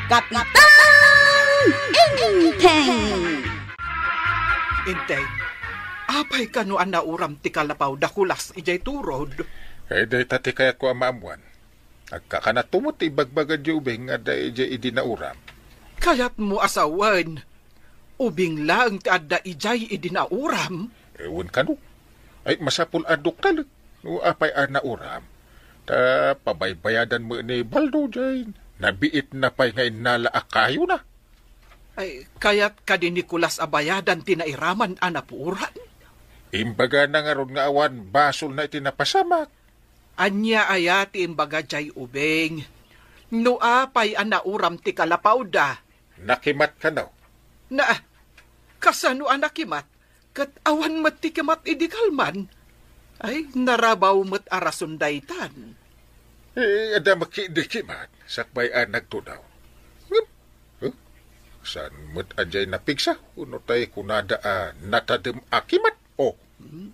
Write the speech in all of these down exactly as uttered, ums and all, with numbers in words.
Kapitan Enteng! Enteng, apay kano a nauram ti kalapaw da Kulas idiay turod? Eh, dayta ti kayatko a maammuan. Agkakanato met ti ibagbagad ni Ubing nga adda idiay idi nauram. Kayatmo a sawen, Ubing laeng ti adda idiay idi nauram? Eh, wen kano. Ay, masapul a doktalek no apay a nauram. Ta pabaybayadan met ni Baldo diay nabiitna pay nga innala a kayona. Ay, kayat kadi ni Kulas a bayadan ti nairaman a napuoran? Imbagana ngarud nga awan basolna iti napasamak. Ania aya ti imbaga diay Ubing? No apay a nauram ti kalapawda? Nakimat kano? Na, kasano a nakimat? Ket awan met ti kimat idi kalman. Ay, narabaw met a rason daytan. Eh, adda met idi kimat, sakbay a nagtunaw. Ngem, huh? Saan met a diay napigsa? Uno tay kunada a natadem a kimat? Oh. Hmm?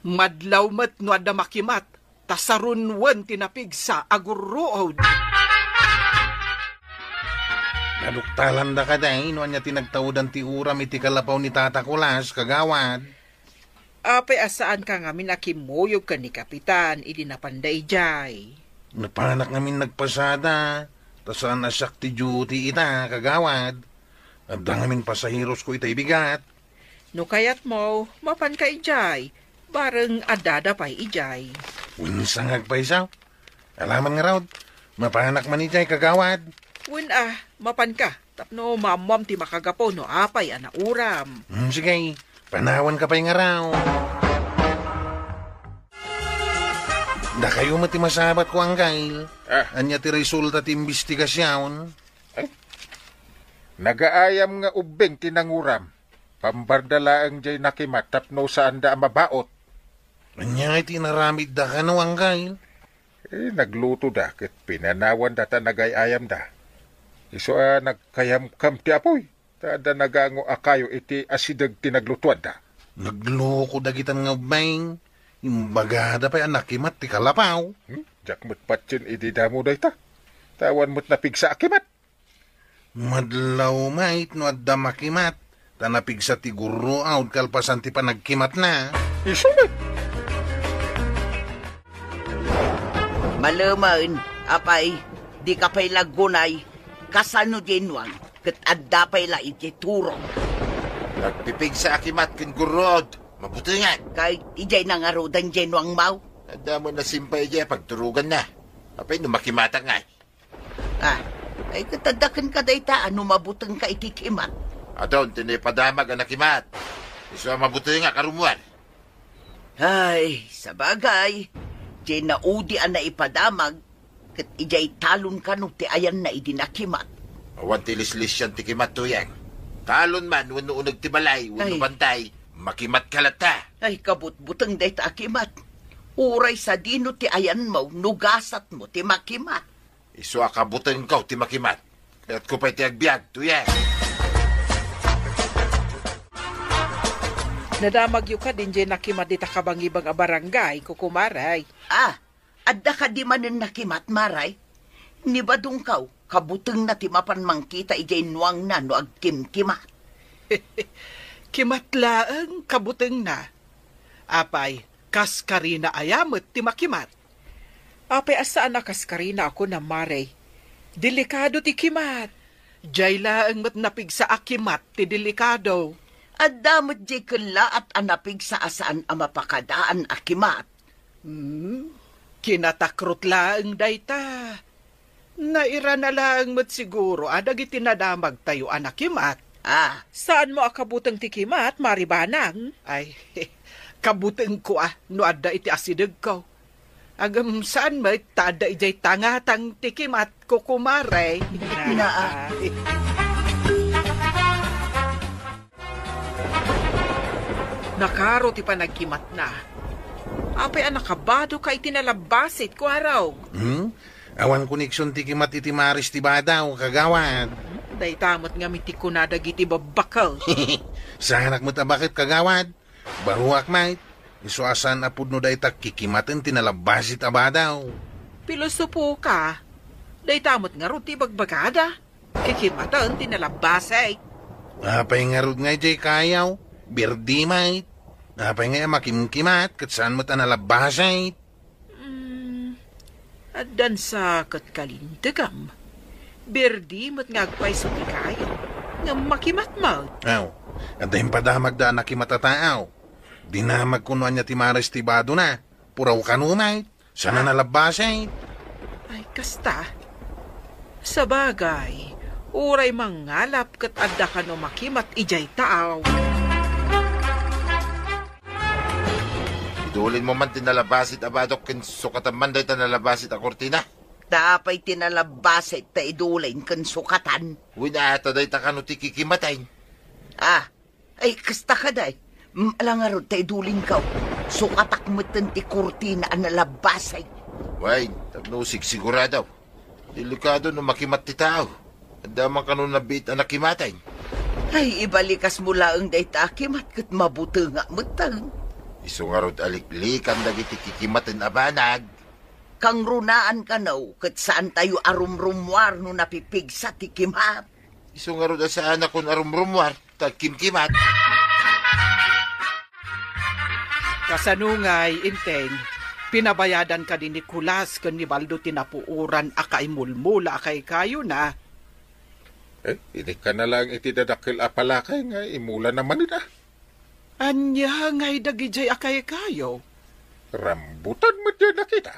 Madlaw met no adda makimat, ta sarunuen ti napigsa a gurruod. Naduktalanda kadi no ania ti nagtaudan ti uram iti kalapaw ni Tata Kulas, kagawad. Apay a saanka ngamin a kimmuyog ken ni Kapitan idi napanda idiay? Napanak ngamin nagpasada, ta saan a siak ti duty ita, kagawad. Adda ngamin pasaherosko ita ibigat. No kayatmo, mapanka idiay, bareng addada pay idiay. Wen, sangag pay isu. Alaman ngarud, mapanak man idiay, kagawad. Wen a, mapanka, tapno maammuam ti makagapu no apay a nauram. Hmm, sige, panawanka pay ngarud. Dakayo met ti masabatko, Anggail. Ah. Ania ti resulta ti imbestigasion? Ay, nagaayam nga ubbing ti nanguram. Pambarda laeng diay nakimat tapno saanda a mabaot. Ania ti inaramidda kano, Anggail? Eh, naglutoda ket pinanawanda ta nagay-ayamda. Isu a nagkayamkam ti apuy, ta adda nagango a kayo iti asideg ti naglutoanda. Nagloko dagitan nga ubbing. Imbagada pay a nakimat ti kalapaw. Hmm? Diak met patien idi damo dayta. Ta awan met napigsa a kimat. Madlaw met no adda makimat, ta napigsa ti gurruod kalpasan ti panagkimatna. Isu met. Malemen, apay, dika pay la aggunay, kasano diay Nuang, ket adda pay la idiay turod? Nagpipigsa a kimat ken gurruod, mabutengan. Kay idiay nangarudan diay Nuangmo? Adda met nasimpay idiay pagturoganna. Apay no makimatak ngay? Ah, ay, ket adda kenka dayta a no mabutengka iti kimat. Adun ti naipadamag a nakimat. Isu a mabutengak a rummuar. Ay, sabagay, diay naudi a naipadamag, ket idiay talon kano ti ayanna idi nakimat. Awan ti lislisian ti kimat, Tuyang. Talon man wenno uneg ti balay wenno Ay. bantay, makimatka latta. Ay, kabutbuteng dayta a kimat. Uray sadino ti ayanmo no gasatmo ti makimat. Isu a kabutengko ti makimat. Kayatko pay ti agbiag, Tuyang. Nadamagyo kadi diay nakimat dita kabangibang a barangay, kukumaray? Ah, adda kadi manen nakimat, maray? Ni Badongko, kabutengna ti mapan mangkita idiay Nuangna no agkimkimat. Kimat laeng kabutengna. Apay, kaskarina aya met ti makimat? Apay a saan a kaskarina a kunam, maray? Delikado ti kimat. Diay laeng met napigsa a kimat ti delikado. Adda met diay kellaat a napigsa a saan a mapakadaan a kimat. Hmm, kinatakrot laeng dayta. Nairana laeng met siguro a dagiti nadamagtayo a nakimat. Ah. Saanmo a kabuteng ti kimat, Mari Banang? Ay, kabutengko a no adda iti asidegko. Agem saan met ta adda idiay tangatang ti kimat, kukumare. Naa. Nakaro ti panagkimatna. Apay a nakabadoka iti nalabbasit, kuarog? Hmm? Awan koneksion ti kimat iti maris ti badaw, kagawad. Hmm? Dayta met ngamin ti kuna dagiti babbakel. Saanak met a baket, kagawad. Baruak met, isu a saan a pudno dayta kikimaten ti nalabbasit a badaw. Pilosopoka. Dayta met ngarud ti ibagbagada. Kikimaten ti nalabbasek. Apay ngarud nga idiay kayo? Birdi met. Apay nga makimkimat ket saan met a nalabbasek? Mm, addan sa ket kalintegam. Birdi met nga agpayso ti kayo, ngem makimat met. Aw, adda impadamagda a nakimat a tao. Dinamagko no ania ti mares ti badona. Puraw kano met. Saan a nalabbasek? Ay, kasta. Sabagay, uray mangngalap ket adda kano makimat idiay taaw. Idulinmo man ti nalabasit a badok ken sukatan man dayta nalabasit a kurtina. Apay ti nalabasit ta idulin ken sukatan? Wen a, ta dayta kano ti kikimaten? Ah, ay, kasta kadi. Mm, ala ngarud ta idulinko. Sukatak metten ti kurtina a nalabasit. Wen, tapno sigsigurado. Delikado no makimat ti tao. Adda man kano nabiit a nakimaten. Ay, ibalikasmo laeng dayta a kimat ket mabutengak metten. Isu ngarud a liklikan dagiti kikimaten a banag. Kangrunaan kano ket saantayo a rumrummuar no napipigsa ti kimat. Isu ngarud a saanakon a rumrummuar, ta kimkimat. Kasano ngay, Enteng? Pinabayadan kadi ni Nicolas ken ni Baldo ti napuoran a kaimulmula a kaykayona? Eh, inikkan na lang iti dadakkel a palakay nga imulana manen, a. Ania ngay dagidiay a kaykayo? Rambutan met diay nakita.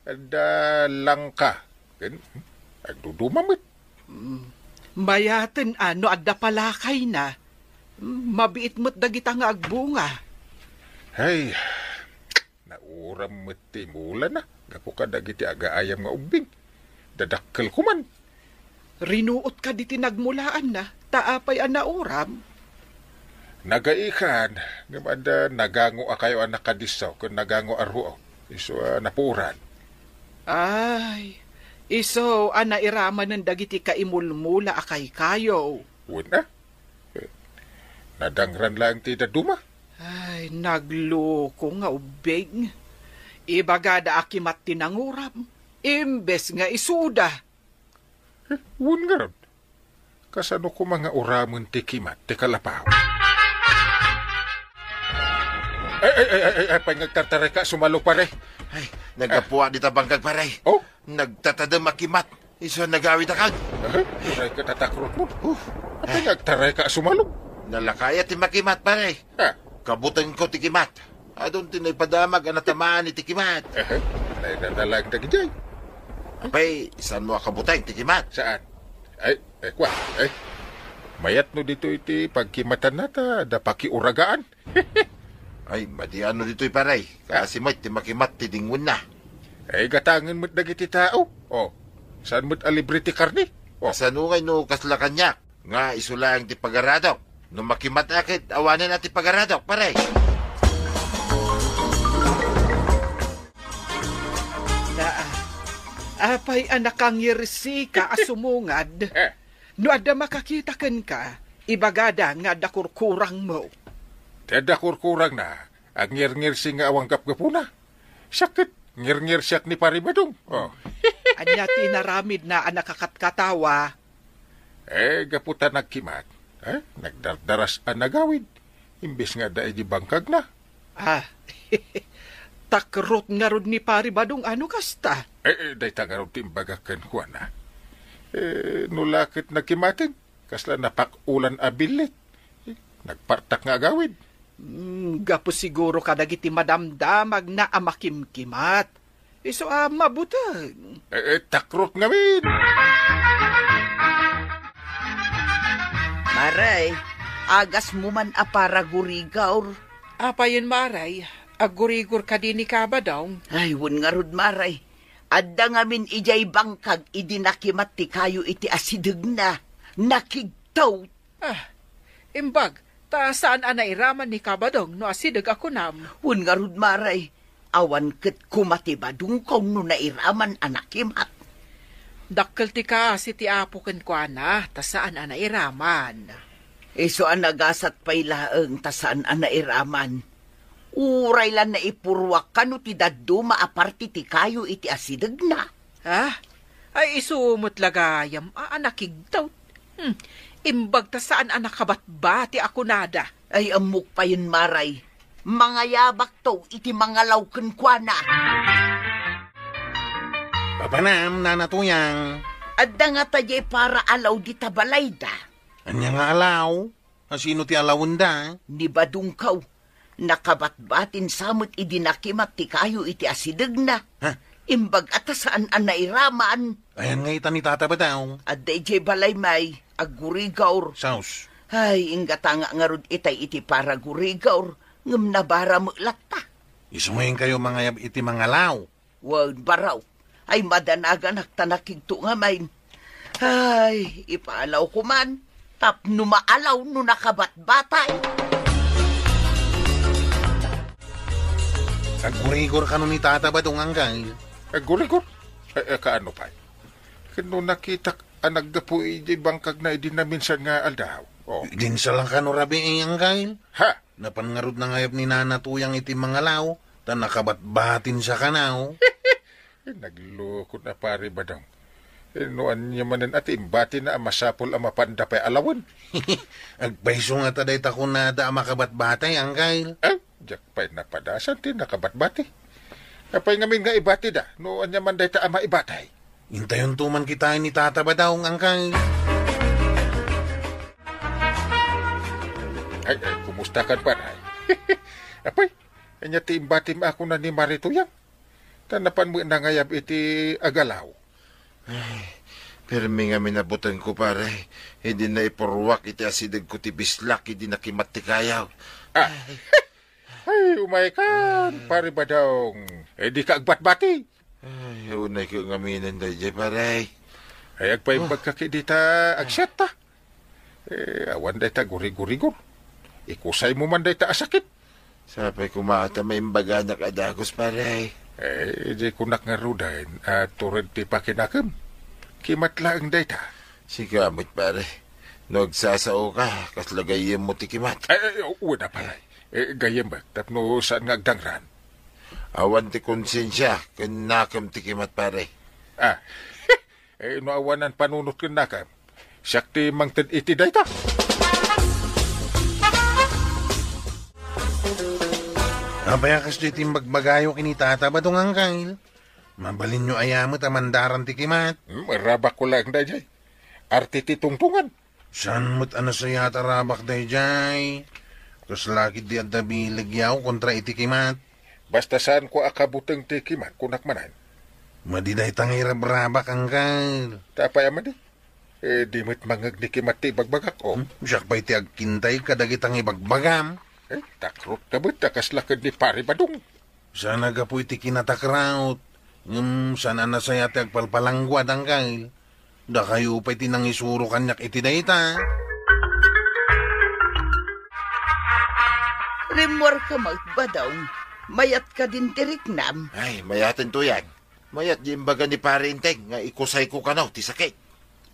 Adda langka. Ken, hmm, agduduma met. Mm, mayaten a no adda palakayna. Mm, mabiit met dagita nga agbunga. Ay, nauram met ti imulana gapu kadagiti agaayam nga ubbing. Dadakkel koman. Rinuot kadi ti nagmulaanna, ta apay a nauram? Nagaikan, ngem adda nagango a kayo a nakadisso ken nagango a ruot. Isu a napuoran. Ay, isu a nairamanen dagiti kaimulmula a kaykayo. Wen a? Eh, nadangran laeng ti dadduma. Ay, nagloko nga ubbing. Ibagada a kimat ti nanguram, imbes nga isuda. Eh, wen ngarud. Kasano koma nga uramen ti kimat ti kalapaw? Ay, ay, ay, ay, ay, apay nga agtartarayka a sumalog, pare? Ay, naggapuak dita bangkag, pare. Oh? Nagtatadem a kimat. Isu a nagawid a kag. Eh, uray ka tatakrot mo. Huh. Apay nga agtarayka a sumalog? Nalakaya ti makimat, pare. Ha? Kabutengko ti kimat. Adun ti naipadamag a natamaan iti kimat. Aha, naidadalag dagidiay. Apay, saan mo a kabuteng ti kimat? Saan? Ay, ay, kwa, ay. Mayat no ditoy ti pagkimatanna ta adda pakiuragaan. Ay, madi ano ditoy, pare. Kasi met ti makimat ti dingwenna. Ay, gatangen met dagiti tao. Oh, saan met a libre ti karne? Oh. Kasano ngay no kasla kaniak? Nga isu laeng ti pagaradok. No makimat a ket awanen a ti pagaradok, pare. Naa, apay a nakangirsika a sumungad? Eh. No adda makakita kenka, ibagada nga adda kurkurangmo. Ti adda kurkurangna, agngirngirsi nga awan gapgapuna. Siak ket, ngirngirsiak ni Pari Badong. Oh. Ania ti inaramidna a nakakatkatawa? Eh, gapu ta nagkimat, eh, nagdardaras a nagawid, imbes nga adda idi bangkagna. Ah, takrot ngarud ni Pari Badong a no kasta. Eh, eh, dayta ngarud ti imbagak kenkuana. Eh, no la ket nagkimaten, kasla napak-ulan a billit. Eh, nagpartak nga agawid. Hmm, gapu siguro kadagiti madamdamagna a makimkimat. Isu a mabuteng. Eh, eh, takrot ngamin! Maray, agasmo man a paragurigor. Apayen, Maray, aggurigor kadi ni Kabadong? Ay, wen ngarud, Maray. Adda ngamin idiay bangkag idi nakimat ti kayo iti asidegna. Nakigtaw. Ah, imbag, ta saan a nairaman ni Kabadong no asideg a kunam? Wen ngarud, Maray, awan ket koma ti badongko no nairaman a nakimat. Dakkel ti kaasi ti Apo kenkuana, ta saan a nairaman. Isu a nagasat pay laeng ta saan a nairaman. Uray la naipuruak kano ti dadduma a parti ti kayo iti asidegna. Ah, Ay, isu met la gayam a, a nakigtaw. Hmm, imbag ta saan a nakabatbati a kunada. Ay, ammok payen, Maray. Mangayabakto iti mangalaw kenkuana. Papanam, Nana Tuyang. Adda ngata diay para alaw dita balayda. Ania nga alaw? Asino ti alawenda? Ni Badongkaw. Nakabatbatin sa met idi nakimat ti kayo iti asidegna. Ha? Imbag a ta saan a nairaman. Ayan nga ita ni Tata Badaw. Adda idiay balay may, aggurigaw. Saus. Ay, inggata nga ngarud itay iti paragurigaw, ngem nabara met latta. Isu ngayon kayo mangayab iti mangalaw. Wen, baraw. Ay, madanaganak ta nakigto nga main. Ay, ipaalaw ko man. Tapno maalaw no nakabatbatay. Aggurigor kano ni Tata Badong, Angkal? Aggurigor? Eh, eh, kaano pay? Ken no nakitak a naggapu iti bangkagna idi naminsan nga aldaw. Oh. Dinsa lang kano rabii, Angkal? Ha? Napan ngarud nangayab ni Nana Tuyang iti mangalaw, ta nakabatbatin sa kanaw. Naglukon a Pari Badong. Eh, no ania manen a ti imbatina a masapul a mapanda pay alawen. Agpayso ngata dayta kunada a makabatbatay, Angkal. Eh, diak pay napadasan ti nakabatbati. Apay ngamin nga ibatida, no ania man dayta a maibatay? Intayonto man kitaen ni Tata Badong, Angkal. Ay, ay, kumusta kan, Paray? Apay, ania ti imbatim a kuna ni Mari Tuyang? Ta napan met nangayab iti agalaw. Ay, permi ngamin a butengko, Pare. Idi naipurruak iti asidegko ti bislak idi nakimat ti kayaw. Ah. Ay, umay kan, Pari Badong. Eh, di ka agbatbati. Ay, unay ko ngaminen daydiay, Pare. Ay, agpaimbag ka ki dita, agsiatta. Eh, awan dayta gurigurigor. Ikusay mo man dayta a sakit. Sapay koma ta maimbaganak a dagus, Pare. Eh, di kunak ngaruden, a tured ti pakinakem. Kimat laeng dayta. Sika met, Pare. No agsasao ka, kasla gayyem mo ti kimat. Eh, eh, wen a, Pare. Eh, gayyem met, tapno saan nga agdangran. Awan ti konsensia, ken nakem ti kimat, Pare. Ah, eh, no awanan panunot ken nakem, siak ti mangted iti dayta. Apay a kasdi ti imbagbagayo ken ni Tata Badong, Angkal? Mabalinyo aya met a mandaran ti kimat? Hmm, rabakko laeng daydiay. Arte ti tungtungan. Saan met a nasayaat a rabak daydiay? Kasla ketdi adda bileg yaw kontra iti kimat. Basta saanko a kabuteng ti kimat, kunak manen. Madi dayta nga irabrabak, Angkal. Ta apay a madi? Eh, di met mangngeg ni kimat ti ibagbagak, oh. Hmm? Siak pay ti agkintay kadagita nga ibagbagam. Eh, takrot ka met a kasla ken ni Pari Badong. Saan a gapu iti kinatakraot, ngem saan a nasayaat ti agpalpalangguad, Angkal. Dakayo pay ti nangisuro kaniak iti dayta. Rimmuarka met, Badong. Mayat kadin ti riknam. Ay, mayaten, Tuyang. Mayat di imbaga ni Pare Enteng nga ikusayko kano ti sakit.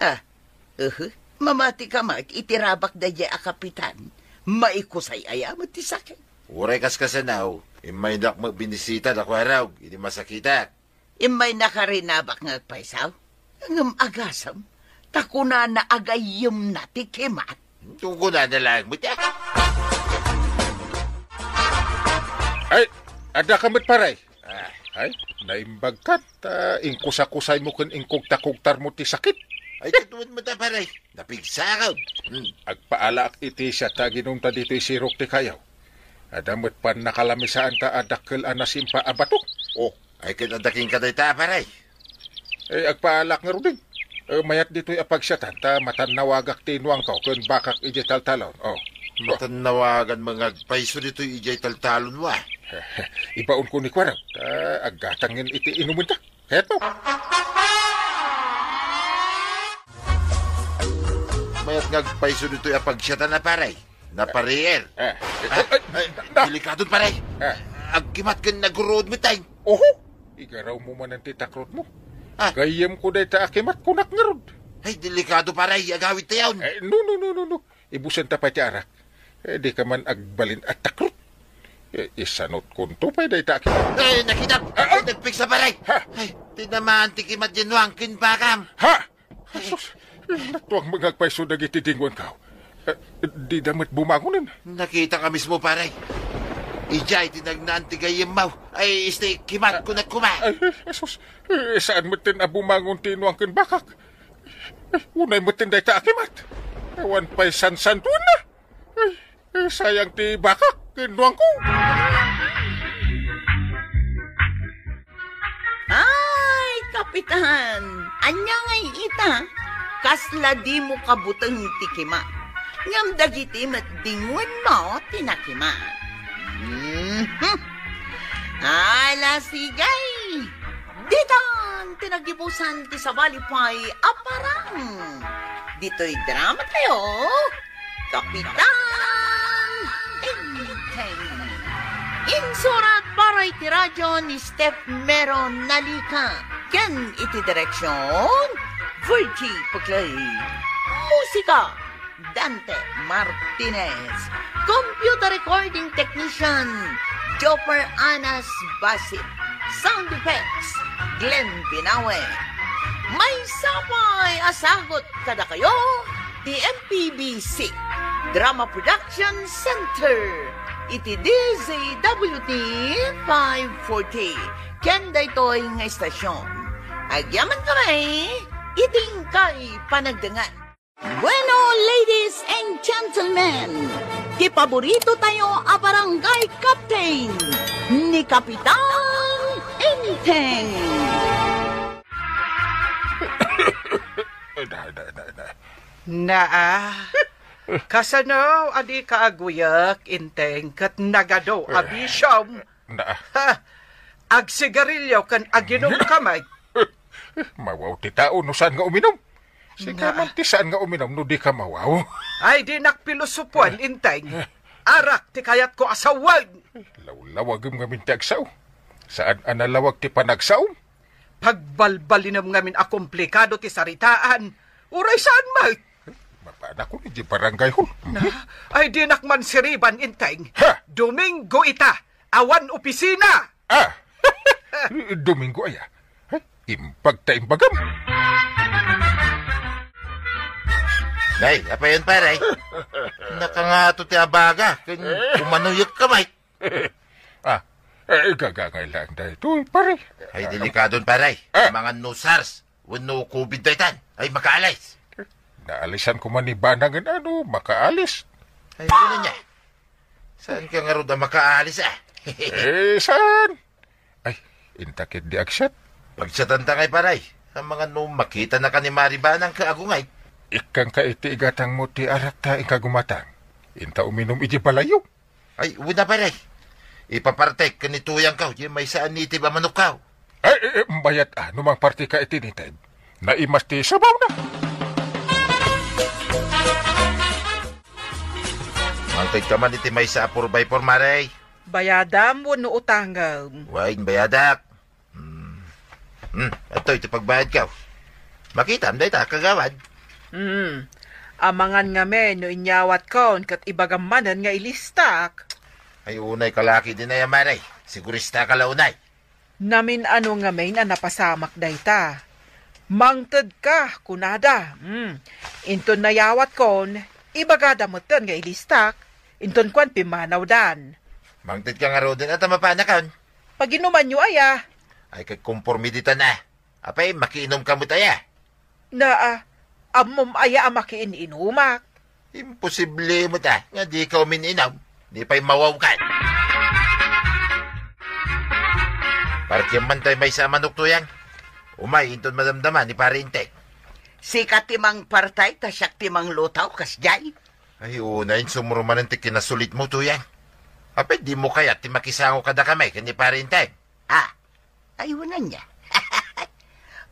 Ah, uhu. Mamati ka met iti rabak daydiay a kapitan. Maikusay aya met ti sakit. Uray kaskasanaw, immaynak met binisita da Kuarog idi masakitak. Immaynaka rinabak nga agpayso? Ngem agasem, ta kunana a gayyemna ti kimat. Kunkunana laeng met, ah. Ay, adda ka met, Pare. Ah. Ay, naimbag ka, ta inkusakusay mo ken inkugtakugtar mo ti sakit. Ay, katuan mo ta, Pare. Napigsakon. Hmm. Agpaalaak iti siat ta aginumta ditoy sirok ti kayaw. Adda met pannakalamesaanta a dakkel a nasimpa a bato. Oh, ay ket adda kenka dayta, Pare. Eh, agpaalaak ngaruden. Eh, mayat ditoy a pagsiatan ta matannawagak ti nuangko ken bakak idiay taltalon. Oh. Matannawagan nga agpayso ditoy idiay taltalon, wa? Ibaonko ni Kuarog, ta aggatangen iti inumenta. Heto. Mayat nga agpayso ditoy a pagsiatan a, Pare. Naparier. Eh, eh, Ah, eh, ay, na- delikado, Pare. Eh. Agkimat ken naguruod met, ay. Oho! Igaraw mo manen ti takrot mo. Ah. Gayyemko dayta a kimat, kunak ngarud. Ay, delikado, Pare. Agawidtayon. Eh, no, no, no, no, no. Ibusenta pay ti arak. Eh, di ka man agbalin a takrot. Eh, isanutkonto pay dayta a kimat. Ay, nakitam! Ah, ah! Ay, nagpigsa, pare! Ha? Ay, tinamaan ti kimat diay nuang ken bakam. Ha? Jesus, natuang mangagpayso dagiti dinguanko. Eh, dida met bumangonen. Nakitak a mismo, pare. Idiay ti nagnaan ti gayyemmo. Ay, isti, kimat, kunak koma. Ay, Jesus, eh, saan metten a bumangon ti nuang ken bakak? Eh, unay metten dayta a kimat. Awan pay sansantoenna. Ay, eh, sayang ti bakak ken nuangko. Ay, Kapitan! Ania ngay ita? Kasla dimo kabuteng ti kimat. Ngem dagiti met dinguenmo ti nakimat. Mhm. Ala, sige! Ditan ti nagibusan ti sabali pay a parang. Ditoy drama tayo, Kapitan Enteng. Insurat para iti radyo ni Steph Mero Nalica. Ken iti direksyon, Virgie Puclay. Musika, Dante Martinez. Computer recording technician, Jopper Anas Basit. Sound effects, Glenn Binawe. Maysa pay a sagut kadakayo ti M P B C Drama Production Center iti D Z W T five forty. Ken daytoy nga istasyon, agyamankami iti inkay panagdangan. Bueno, ladies and gentlemen, ti paborito tayo a barangay captain, ni Kapitan Enteng. Ay, da, da, da, da. Naa, kasano a dika aguyek, Enteng, ket nagadu a bisiom? Na. Ha? Agsigarilyo ken aginom ka met. Mawaw ti tao no saan nga uminom. Sika Na. man ti saan nga uminom no di ka mawaw. Ay, dinak pilosopuan, Enteng. Arak ti kayatko a sawen. Lawlawagem ngamin ti agsao. Saan a nalawag ti panagsaom? Pagbalbalinem ngamin a komplikado ti saritaan. Uray saan met. Mapanakon idiay barangay hall. Na? Ay, dinak mansiriban, Enteng. Ha? Domingo ita. Awan opisina. Ah! Domingo aya. Ay, imbag ta imbagam. Nay, apayon, pare? Nakangato ti abaga. Ken umanuyek ka met. Ah, eh, gagangay lang daytoy, pare. Ay, delikadon, pare. Ah. Mangan no SARS wenno COVID daytan. Ay, makaalis. Naalisan ko man ni Banang nga ano, makaalis. Ay, ano niya? Saan ka ngarud a makaalis, ah? Eh, saan? Ay, inta ketdi agsiat. Pagsiatanta ngay, pare. Amangan no makitana ka ni Mari Banang ket agungay. Ikkanka iti igatangmo ti arak ta inka gumatang. Inta uminom idiay balayyo. Ay, wen a, pare. Ipapartek ken ni Tuyangko, diay maysa a native a manokko. Ay, eh, eh, bayat a no mangparteka iti native. Naimas ti sabawna. Mangtedka man iti maysa a four by four, mare. Bayadam wenno utangem? Wen, bayadak. Hmm. Hmm, adtoy ti pagbayadko. Makitam dayta, kagawad. Hmm. Amangan ngamin no inyawatkon ket ibagam manen nga ilistak. Ay, unay ka la ketdin aya, mare. Sigurista ka la unay. Namin-ano ngamin a napasamak dayta. Mangtedka, kunada. Hmm. Inton nayawatkon, ibagada metten nga ilistak. Inton kuan, pimmanawdan. Mangtedka ngaruden, ata mapanakon? Paginumanyo aya? Ay, ket komporme ditan a. Apay, makiinumka met aya? Na, ah, ammom aya a makiin-inumak? Imposible met a nga dika umin-inum. Di pay mawawkan. Partiam man tay maysa a manok, Tuyang. Umay inton madamdama ni Pare Enteng. Sika ti mangparti ta siak ti mangluto, kasdiay? Ay, unay, insumro manen ti kinasulitmo, Tuyang. Apay, dimo kayat ti makisango kadakami ken ni Pare Enteng? Ah, ay, wen ania.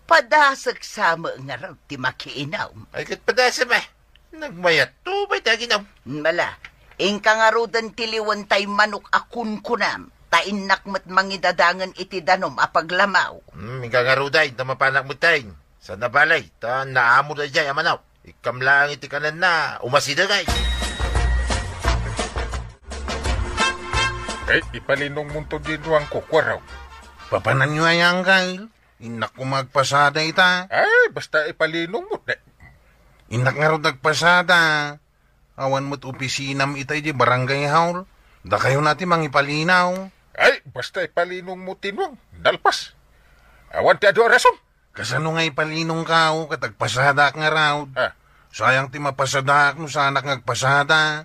Padasek sa met ngarud ti makiinum. Ay, ket padasem a. Nagmayatto pay ti aginum. Mala, inka ngaruden ti liwen tay manok a kunkunam, ta innak met mangidadangen iti danum a paglamaw. Hmm, inka ngaruden, ta mapanak met tay. Saan a bale, ta naamo daydiay a manok. Ikkam laeng iti kanenna, umasideg ay. Ay, ipalinongmonto ti nuangko, kuarog. Papananyo aya, Angkel? Innak koma agpasada ita. Ay, basta ipalinongmo, ne. Innak ngarud agpasada. Awan met opisinam ita idiay barangay hall. Dakayo na ti mangipalinaw. Ay, basta ipalinongmo ti nuang, nalpas. Awan ti adu a rason. Kasano nga ipalinongko ket agpasadaak ngarud? Ah. Sayang ti mapasadaak no saanak nga agpasada.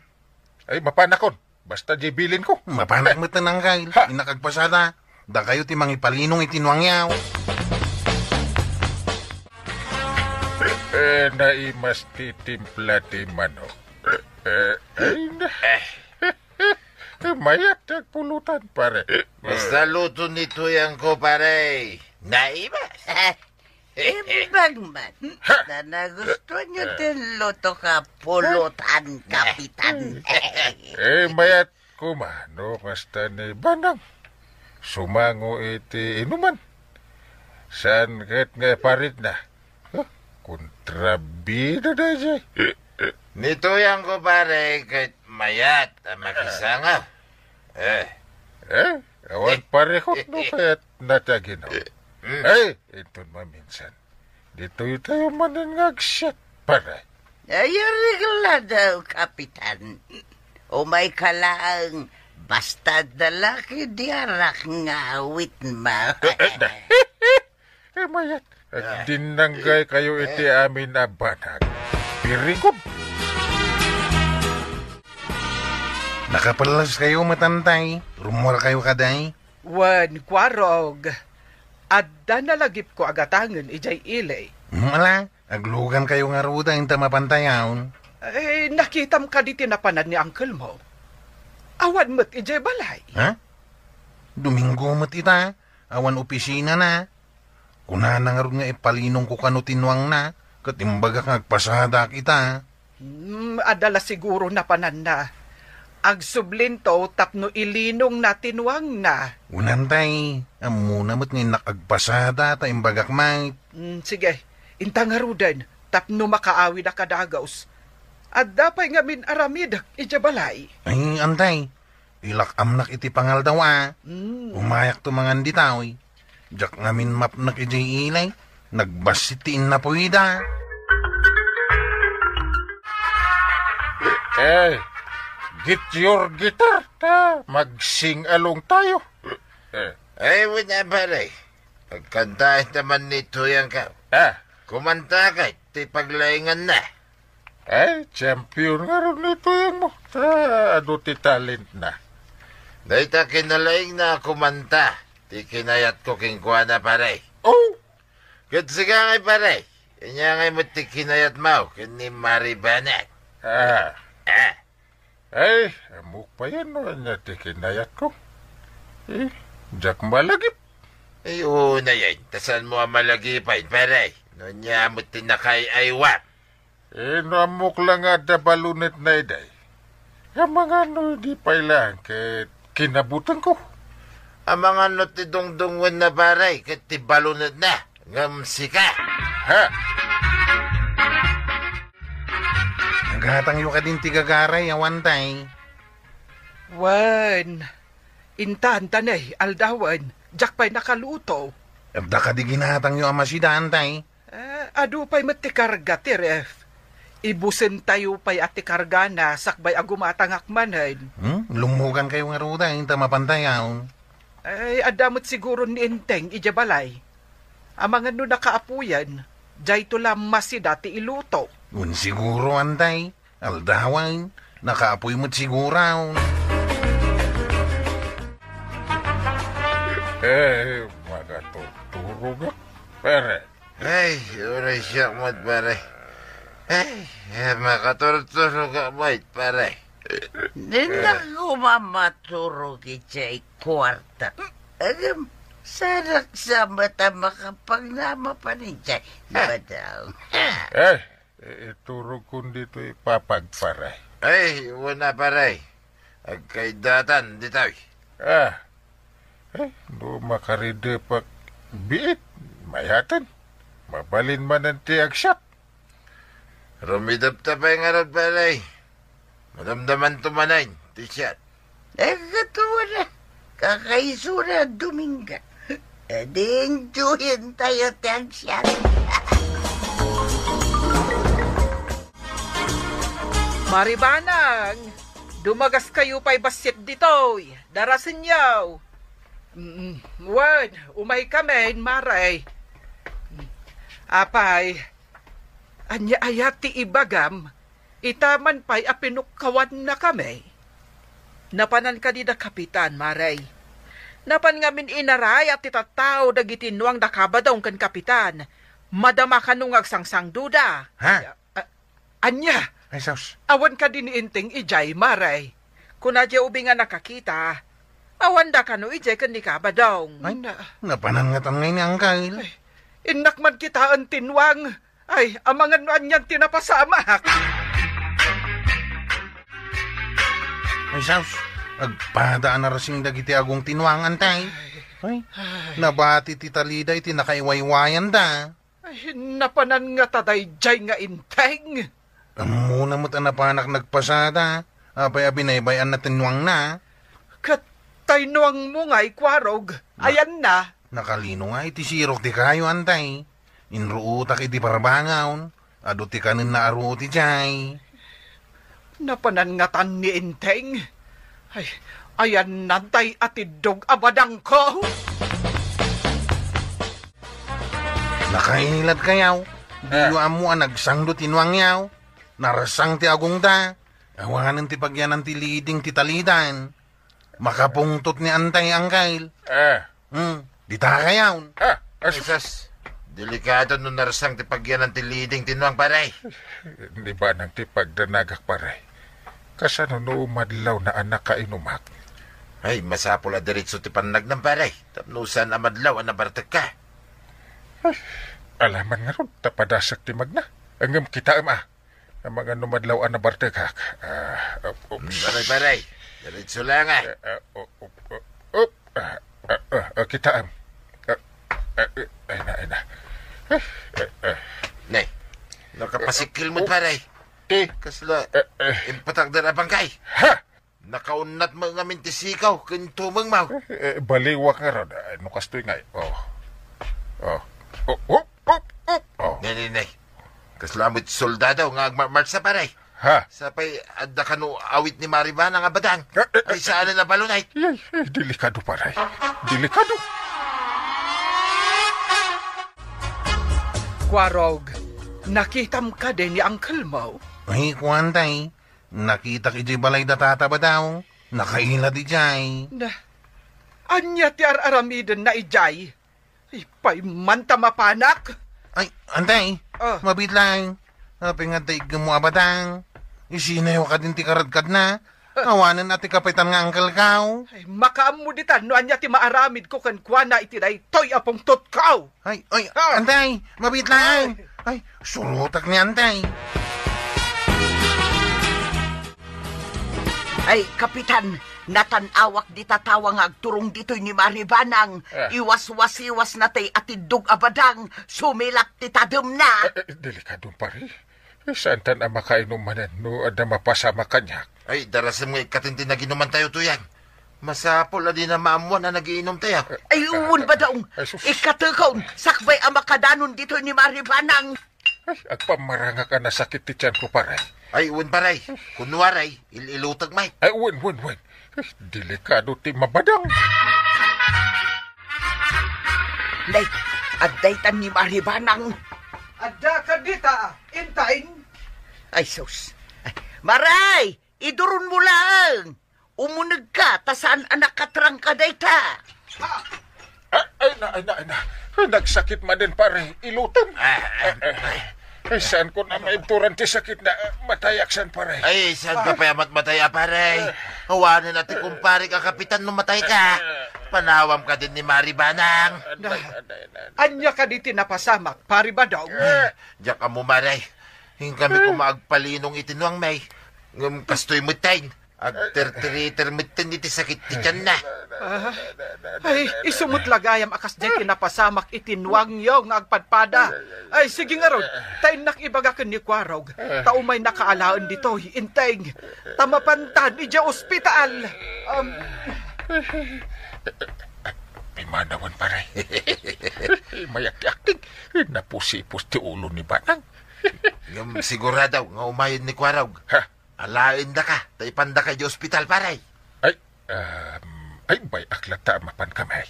Ay, mapanakon. Basta diay bilinko. Mapanak met, Angkel. Ha? Innak agpasada. Dakayo ti mangipalinong iti nuangyo. Eh, naimas ti timpla ti manok. Eh, eh, ay, na. Mayat ti agpulutan, pare. Basta luto ni tuyangko, pare. Naimas. Imbag man. Ha? Ta nagustuanyo ti lutok a pulutan, Kapitan. Eh, mayat koma no kasta ni Banang. Sumango iti inuman. Saan ket nga iparitna? Huh? Kontrabida daydiay. Ni tuyangko, pare, ket mayat a makisango. Eh. Eh, awan parikot no kayatna ti aginum. Mm. Eh, inton maminsan. Ditoy tayo manen nga agsiat, pare. Ay, arigla daw, Kapitan. Umayka laeng, basta adda la ketdi arak nga awitmo. Eh, eh, da. Eh, mayat. Ah. Agdinnanggay kayo iti amin a banag. Very good. Nakapallas kayo met, Antay. Rummuar kayo kadi. Wen, kuarog. Adda nalagipko a gatangen idiay ili. Hmm, ala, aglugan kayo ngaruden ta mapantayon. Eh, nakitam kadi ti napanan ni uncle mo? Awan met idiay balay. Ha? Domingo met ita. Awan opisinana. Kunana ngarud nga ipalinongko kano ti nuangna, ket imbagak nga agpasadaak ita. Hmm, adda la siguro napananna. Agsublinto tapno ilinongna ti nuangna. Wen, Antay, ammona met nga innak agpasada ta imbagak met. Hmm, sige, inta ngaruden tapno makaawidka dagus. Adda pay ngamin aramidek idiay balay. Ay, Antay, ilak-amnak iti pangaldaw a. Hmm. Umayakto mangan ditoy. Diak ngamin mapnek idiay ili. Nagbassit ti innapuyda. Eh, get your guitar ta magsing-along tayo. Eh. Ay, wen a, pare. Agkantaen ta man ni tuyangko. Ah. Kumanta ket ti paglainganna. Ay, champion ngarud ni tuyangmo. Ta, adu ti talentna. Dayta kinalaingna a kumanta ti kinayatko kenkuana, pare. Oh! Ket sika ngay, pare, ania ngay met ti kinayatmo ken ni Mari Bennett? Ah. Ah. Ay, ammok payen no ania ti kinayatko. Eh, diak malagip. Ay, oo, nayen. Ta saanmo a malagipen, pare. No ania met ti nakaay-aywam. Eh, no ammok la nga adda balonetna idiay. Amangan no idi pay laeng ket kinabutengko. Amangan no ti dungdungngoenna, pare, ket ti balonetna ngem sika. Ha? Agatangyo kadin ti gagaray, awan tay. Wen, intan, tanay, aldawen, diak pay nakaluto. Adda kadi ginatangyo a masidan, tay? Eh, adu pay met ti karga ti ref. Ibusentayo pay a ti kargana sakbay a gumatangak manen. Hmm? Lummugankayo ngaruden ta mapantayon. Ay, adda met siguro ni Enteng idiay balay. Amangan no nakaapuyen, dayto la masida ti iluto. Wen siguro, antay. Aldawen, nakaapuy met siguro. Eh, makaturturogak, pare. Ay, uray siak met, pare. Ay, eh, makaturturogak met, pare. Dinnak koma maturog idiay kuarta. Agam, sarak sa mata makapagnama pa ni Jay. Badang. Eh, i-, iturogkon ditoy papag, pare. Ay, wen a, pare. Agkaidatan ditoy. Ah. Eh, no makaridepak biit, mayaten. Mabalin manen ti agsiat. Rumidep ta pay ngarud, pare. Madamdamanto manen ti siat. Eh, katuana. Kakaisuna, Dominga. Dinjuhin tayo ti agsyan. Maribanang, dumagas kayo pay bassit ditoy. Darasenyo. Mm, wen, umay kami, Mare. Apay, ania aya ti ibagam? Ita man pay a pinukkawanna kami. Napanan kadi da Kapitan, Mare. Napan ngamin inarayat ti tattao dagiti nuang da Kabadong ken Kapitan. Madama kano nga agsangsangduda. Ha? A-, ania? Ay, sus. Awan kadi ni Enteng idiay, Mare. Kuna diay ubing a nakakita. Awan da kano idiay ken ni Kabadong. Ay, na- napanan ngatan ngay ni Angkel. Ay, innak man kitaen ti nuang. Ay, amangan no anian ti napasamak. Ay, sus, agpada a narasing dagiti agong ti nuang, Antay. Ay, ay, nabati ti talida iti nakaiwaywayanda. Ay, napanan ngata daydiay nga Enteng. Ammona met a napanak nagpasada. Apay a binaybay-anna ti nuangna? Ket tay nuangmo ngay, Kuarog. Na- ayanna. Nakalino nga iti sirok ti kayo, Antay. Inruotak iti parbangon. Adu ti kanenna a ruot idiay. Napanan ngatan ni Enteng. Ay, ayanna tay atiddog a badangko. Nakailad kayaw. Diyo ammo a nagsangdo ti nuangyaw. Narasang ti agongda. Awanen ti pagyanan ti leading ti talidan. Makapungtot ni Antay, Angkel. Eh. Hmm, dita kayaw. Ah, as- Jesus, delikado no narasang ti pagyanan ti leading ti nuang, pare. Ni banang ti pagdanagak, pare. Kasano no madlaw na a nakainumak? Ay, masapul a diretso ti pannagnam, pare. Tapno saan a madlaw a nabartek ka. Ay, alaman ngarud, ta padasak ti magna. Ngem kitaem, ah. Amangan no madlaw a nabartekak. Ah, ah, oops. Hmm, pare, pare. Diretso lang, ah. Ah, ah, op, op, op, op. Ah, ah, ah, ah, kitaem. Ah, ah, ah, ay na, ay na. Ah, ah, ah. Nay, nakapasikil mo, pare. Ti? Kasla, ah, ah, impatak da a bangkay. Ha? Nakaunnat met ngamin ti sikaw ken tumengmaw. Eh, baliwak ngarud. Eh, no kastoy ngay. Oh. Oh. Oh, hop, hop, hop. Oh. Ne, ne, ne. Kasla met soldado nga agmarmarsa, pare. Ha? Sapay adda kano awit ni Maribanang a badang. Eh, eh, ay, eh, saan a balonay? Ay, ay, delikado, pare. Delikado. Kuarog, nakitam kadi ni Uncle Mo? Ay, kuan, tay. Nakitak idiay balay da Tata Badang. Nakailad idiay. Na, ania ti ar-aramidenna idiay? Ipay man ta mapanak? Ay, Antay, ah, mabiit laeng. Apay nga adda iggemmo a badang? Isinayo kadin ti karadkadna? Awanen a ti kapitan nga angkelkaw. Ay, makaammo ditan no ania ti maaramidko kenkuana iti daytoy a pungtotko. Ay, ay, ah, Antay, mabiit laeng. Ay, surotak ni Antay. Ay, Kapitan, natan-awak dita tawa nga agturong ditoy ni Maribanang. Ah. Iwaswasiwasna tay atiddog a badang, sumilak ti tademna. Eh, eh, delikado, pare. Eh, saantan a makainom manen no adda mapasamak kaniak. Ay, darasem nga ikkaten ti naginumantayo, Tuyang. Masapul a dina maammuan a nagiinumtayo. Ay, wen, Badong. Ay, sus. Ikkatekon, sakbay a makadanon ditoy ni Maribanang. Ay, agpammarangak a nasakit ti tianko, pare. Ay, wen, pare. Kunwaray, il-ilutek met. Ay, wen, wen, wen. Ay, delikado ti mabadang. Nay, adda itan ni Maribanang. Adda kadita, Enteng. Ay, sus. Ay, Maray, iduronmo laeng. Umunegka, ta saan a nakatrangka dayta. Ay, ay na, ay na, ay na. Ay, nagsakit manen, pare. Ilutem. Ah, ah, ay, ay, ay, saanko a maibturan ti sakitna. Matayak san, pare. Ay, saanka pay a matmatay a, pare? Awanen a ti kumparek a kapitan no matayka. Panawam kadin ni Maribanang. Ania kadi ti napasamak, Pare Badong? Diak ammo, Mare. Inkami koma agpalinong iti nuangmi. Ngem kastoy metten. Agterteriter metten iti sakit ti tianna. Ah, ay, isu met la gayam a kasdiay ti napasamak iti nuangyo nga agpadpada. Ay, sige ngarud, ta innak ibaga ken ni Kuarog, ta umaynaka alaen ditoy, Enteng, ta mapantan idiay ospital. Um, Pimanawan, pare. Mayat ti akting. Napusipos ti ulo ni Banang. Ngem sigurado nga umayen ni Kuarog. Ha? Alaendaka, ta ipandaka idiay ospital, pare. Ay, um, ay, bay-ak latta a mapan kami.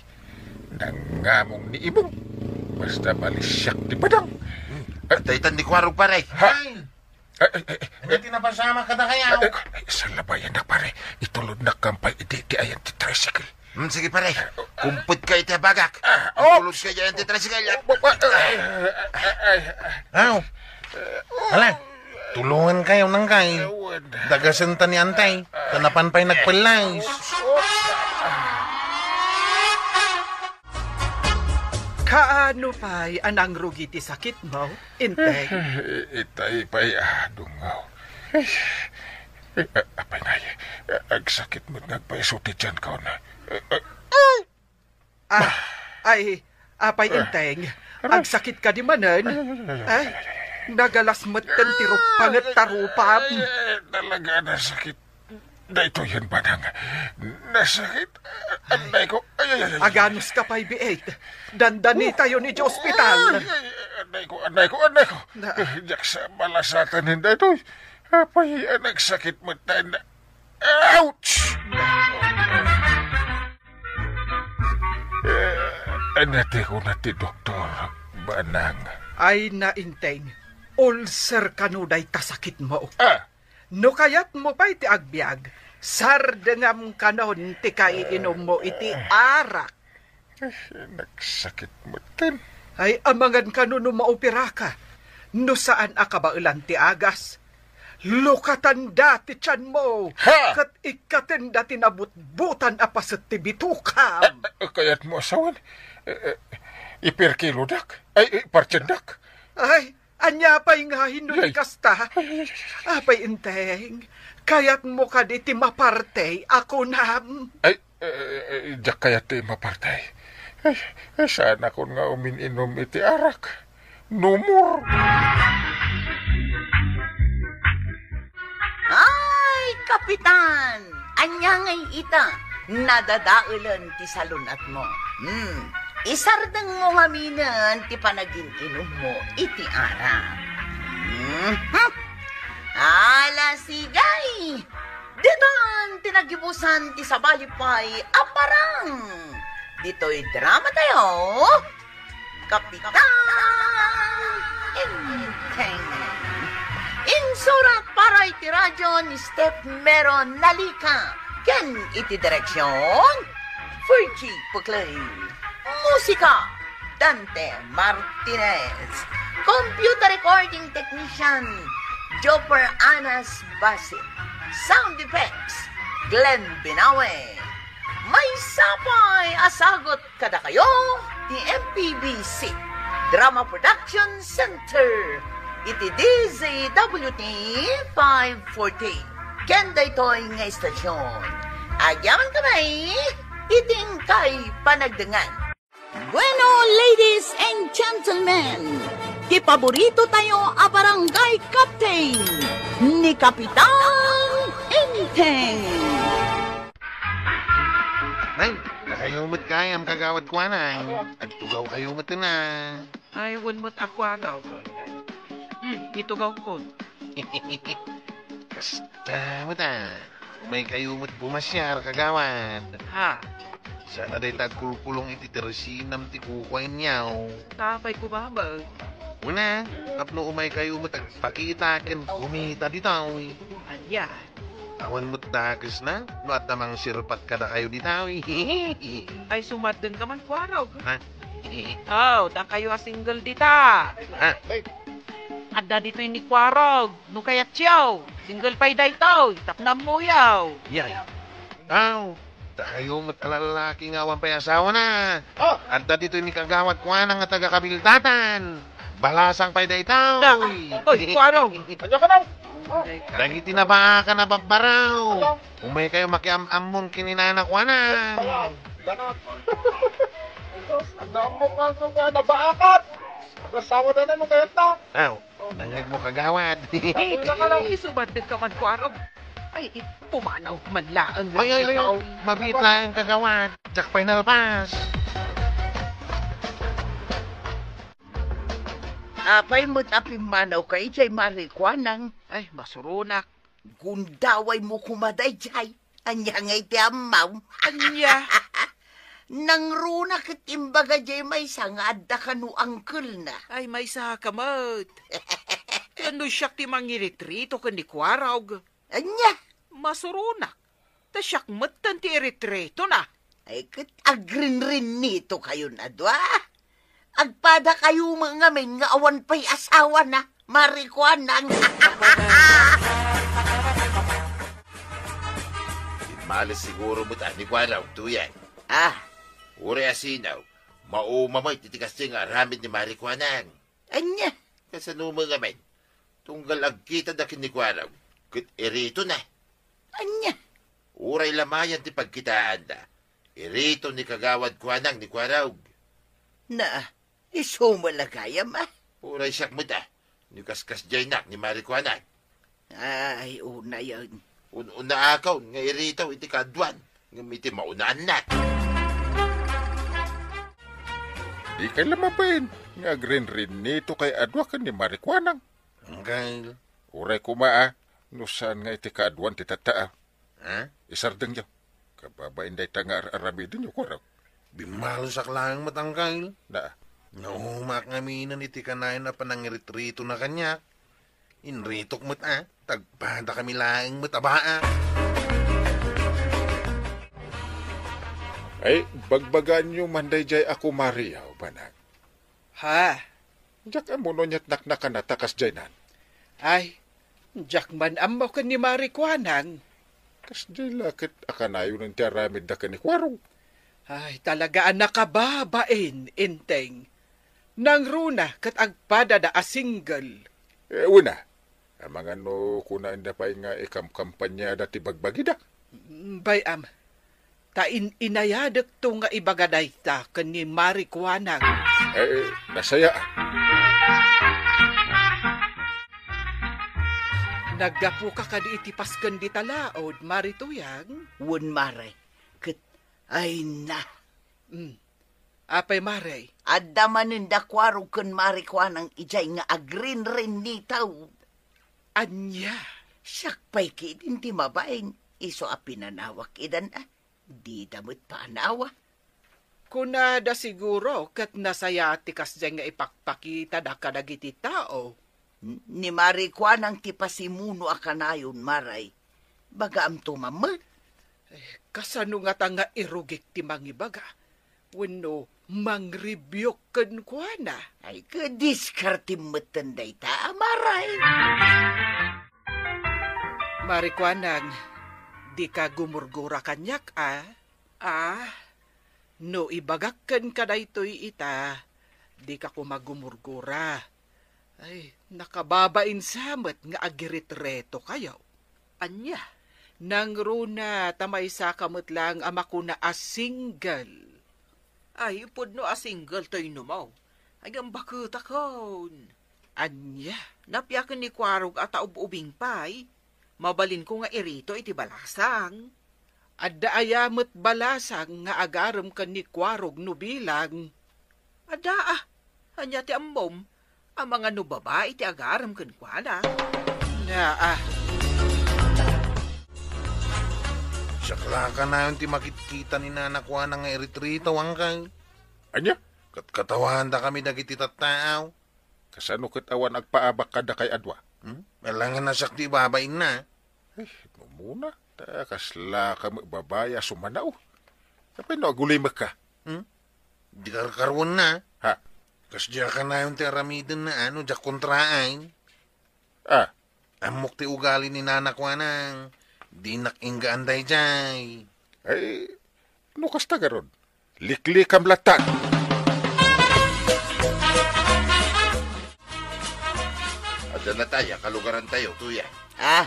Nangamong ni Imong. Basta malisiak ti badang. Hmm. Ay, daytan ni Kuarog, pare. Ha? Ay! Ay, ay, ay, ay. Ania ti napasamak kadakayo? Ay, ay, ay, salabayannak, pare. Itulodnak kampay idi ti ayan ti tricycle. Hmm, sige, pare. Kumputka iti abagak. Ah, oops. Itulodka iti ayan ti tricycle. Oh, ba, ba, ay, ay, ay, ay. Aw. Ala, tulongankayo, nangkay. Awan. Dagasenta ni Antay. Ta napan pay nagpellayes. Kaano pay a nangrugi ti sakitmo, Inteng? Itay pay a dungaw. Ay, apay ngay, agsakit met nga agpaiso ti tiyan ko na. Ah, ay, apay, Inteng, agsakit kadi manen? Ay, nagalas metten ti ruppanget ta rupam. Ay, talaga nasakit. Daytoyen, Banang. Nasakit. Ay, annayko. Ay, ay, ay, ay. Aganuska pay biit. Dandanitayon iti ospital. Ay, ay, annayko, annayko, annayko. Na- Diak sa malasatan daytoy. Apay a nagsakit metten. Ouch! Eh, ania ti kuna ti doktor, Banang? Ay, na, Inteng. Ulcer kano dayta sakitmo. Ah! No kayatmo pay ti agbiag, sardengam kanon ti kaiinummo iti arak. Ay, nagsakit metten. Ay, amangan kano no maoperaka. No saan a kabaelan ti agas, lukatanda ti tianmo, ha! Ket ikkatenda ti nabutbutan a paset ti bitukam. Ah, ah, kayatmo a sawen? Eh, eh, iperkilodak? Ay, ipartiendak? Ay, Ania pay nga hinno ti kasta? Apay, Inteng, kayatmo kadi ti mapartey a kunam? Ay, eh, eh, diak kayat ti mapartey. Ay, eh, saanakon nga umin-inum iti arak. Numor. Ay, Kapitan! Ania ngay ita? Nadadaelen ti salun-atmo. Hmm. Isardengmo ngaminen ti panagin-inummo iti arak. Hmm. Ala, sigay! Ditan ti nagibusan ti sabali pay a parang. Ditoy drama tayo. Kapitan Enteng. Insurat para iti radyo ni Steph Mero Nalica ken iti direksyon, Fergie Puclay. Musika, Dante Martinez. Computer recording technician, Joper Anas Basit. Sound effects, Glenn Binawe. Maysa pay a sagut kadakayo ti M P B C Drama Production Center iti D Z W T five forty. Ken daytoy nga istasyon, agyaman kami iti inkay panagdengngeg. Bueno, ladies and gentlemen, ti paborito tayo a barangay captain, ni Kapitan Enteng. Nay, dakayo met gayam, Kagawad Kuanang. Agtugaw kayo met na. Ay, wen met a kuanaw. Hmm, itugaw ko. Kasta met a. Umay kayo met bumasiar, Kagawad. Ha? Saan a dayta agkulkulong iti tersinam ti kukuayo. Apay ko, Baba? Una, tapno umay kayo met agpakita ken kumita ditoy. Ania? Awan met dakesna no adda mangserpat kadakayo ditoy. Ay, sumaddengka man, Kuarog. Ha? Aw, dakayo a single dita. Ha? Adda ditoy ni Kuarog, no kayatyo. Single pay daytoy, tapno ammoyo. Yay. Aw, dakayo met a lalaki nga awan pay asawana. Ah! Adda ditoy ni Kagawad Kuanang nga taga-Kabildatan. Balasang pay daytoy. Oy, Kuarog! Ania ka na? Dagiti nabaakan a babbaraw. Umay kayo makiam-ammon ken ni Nana Kuanang. Adda ammok nga nabaakan. Asawa na no kayat na. Aw, nangngegmo, Kagawad. Isubaddek ka man, Kuarog. Ay, pumanaw man laeng. Ay, ay, ay, ay. Mabit laeng, kagawad. Diak pay nalpas. Apay met a pimmanawka idiay, Mari Kuanang? Ay, masuronak. Gundawaymo koma daydiay. Ania ngay ti ammom? Ania? Nangruna ket imbaga diay maysa nga adda kano angkelna. Ay, maysaka met. Ket no siak ti mangiritrito ken ni Kuarog. Ania? Masuronak. Ta siak metten ti iritritona. Ay, ket agrinrinnitokayon a dua. Agpadakayo met ngamin nga awan pay asawana, Mari Kuanang. Immales siguro met a ni Kuarog, Tuyang. Ah. Uray a sino, mauma met iti kasdiay nga aramid ni Mari Kuanang. Ania? Kasano met ngamin? Tunggal agkitada ken ni Kuarog, ket iritona. Ania? Uray la mayan ti pagkitaanda, irito ni Kagawad Kuanang ni Kuarog. Na, isu met la gayam, a? Uray siak met, a, no kaskasdiaynak ni Mari Kuanang. Ay, unayen. Un-, unaakon nga irito iti kaaduan, ngem iti maunaannak. Dikay la mabain nga agrinrinnitokay a dua ken ni Mari Kuanang. Angkel. Uray koma, a, no saan nga iti kaaduan ti tattaaw. Ha? Isardengyo. Kababain dayta nga ar-aramidenyo, Kuarog. Bimmalusak laeng met, Angkel. Na. Naumaak ngaminen iti kanayon a panangiritrito na kaniak. Inritok met, a, ta agpadakami laeng met a baak. Ay, bagbagaanyo man daydiay a kumariyo, banag. Ha? Diak ammo no aniat naknakanata kasdiay nan. Ay, diak man ammo ken ni Mari Kuanang. Kasdiay la ket a kanayon ti aramidda ken ni Kuarog. Ay, talaga a nakababain, Enteng. Nangruna ket agpadada a single. Eh, wen a. Amangan no kunaenda pay nga ikamkampaniada ti bagbagida. Mm, bay-am. Ta in-inayadekto nga ibaga dayta ken ni Mari Kuanang. Eh, eh, nasaya, a. Naggapuka kadi iti pasken dita laod, Mari Tuyang? Wen, Mare. Ket, ay na. Mm. Apay, Mare? Adda manen da Kuarog ken Mari Kuanang idiay nga agrinrinnito. Ania? Siak pay ketdin ti mabain, isu a pinanawak idan, a. Dida met panawa. Kunada siguro ket nasaya ti kasdiay nga ipakpakitada kadagiti tao. N-, ni Mari Kuanang ti pasimuno a kanayon, Mare. Bagaamto man met. Eh, kasano ngata nga irugik ti mangibaga? Wenno mangribiuk kenkuana? Ay, ket diskartem metten dayta, Mare. Mari Kuanang, dika gumurgura kaniak, a? Ah, no ibagak kenka daytoy ita, dika koma gumurgura. Ay, nakababain sa met nga agiritretokayo. Ania? Nangruna ta maysaka met laeng a makuna a single. Ay, pudno a single toy numaw. Ay, ngem baketakon. Ania? Napiaken ni Kuarog a taub-ubing pay. Mabalinko nga irito iti balasang. Adda aya met balasang nga agarem ken ni Kuarog no bilang? Adda, a. Ania ti ammom? Amangan no babai ti agarem kenkuana. Naa. Siak la kanayon ti makitkita ni Nana Kuana nga iritrito, Angkel. Ania? Ket katawandakami dagiti tattaaw. Kasano ket awan agpaabak kadakay a dua? Hmm? Alangan a siak ti babainna. Eh, numuna, ta kasla ka met babai a sumanaw. Apay no agulimekka? Hmm? Di karkaruenna. Ha? Kasdiay a kanayon ti aramidenna, a, no diak kontraen. Ah. Ammok ti ugali ni Nana Kuanang. Dinak inggaan daydiay. Ay, no kasta garud, liklikam latta. Adda natay a kalugarantayo, Tuyang. Ah.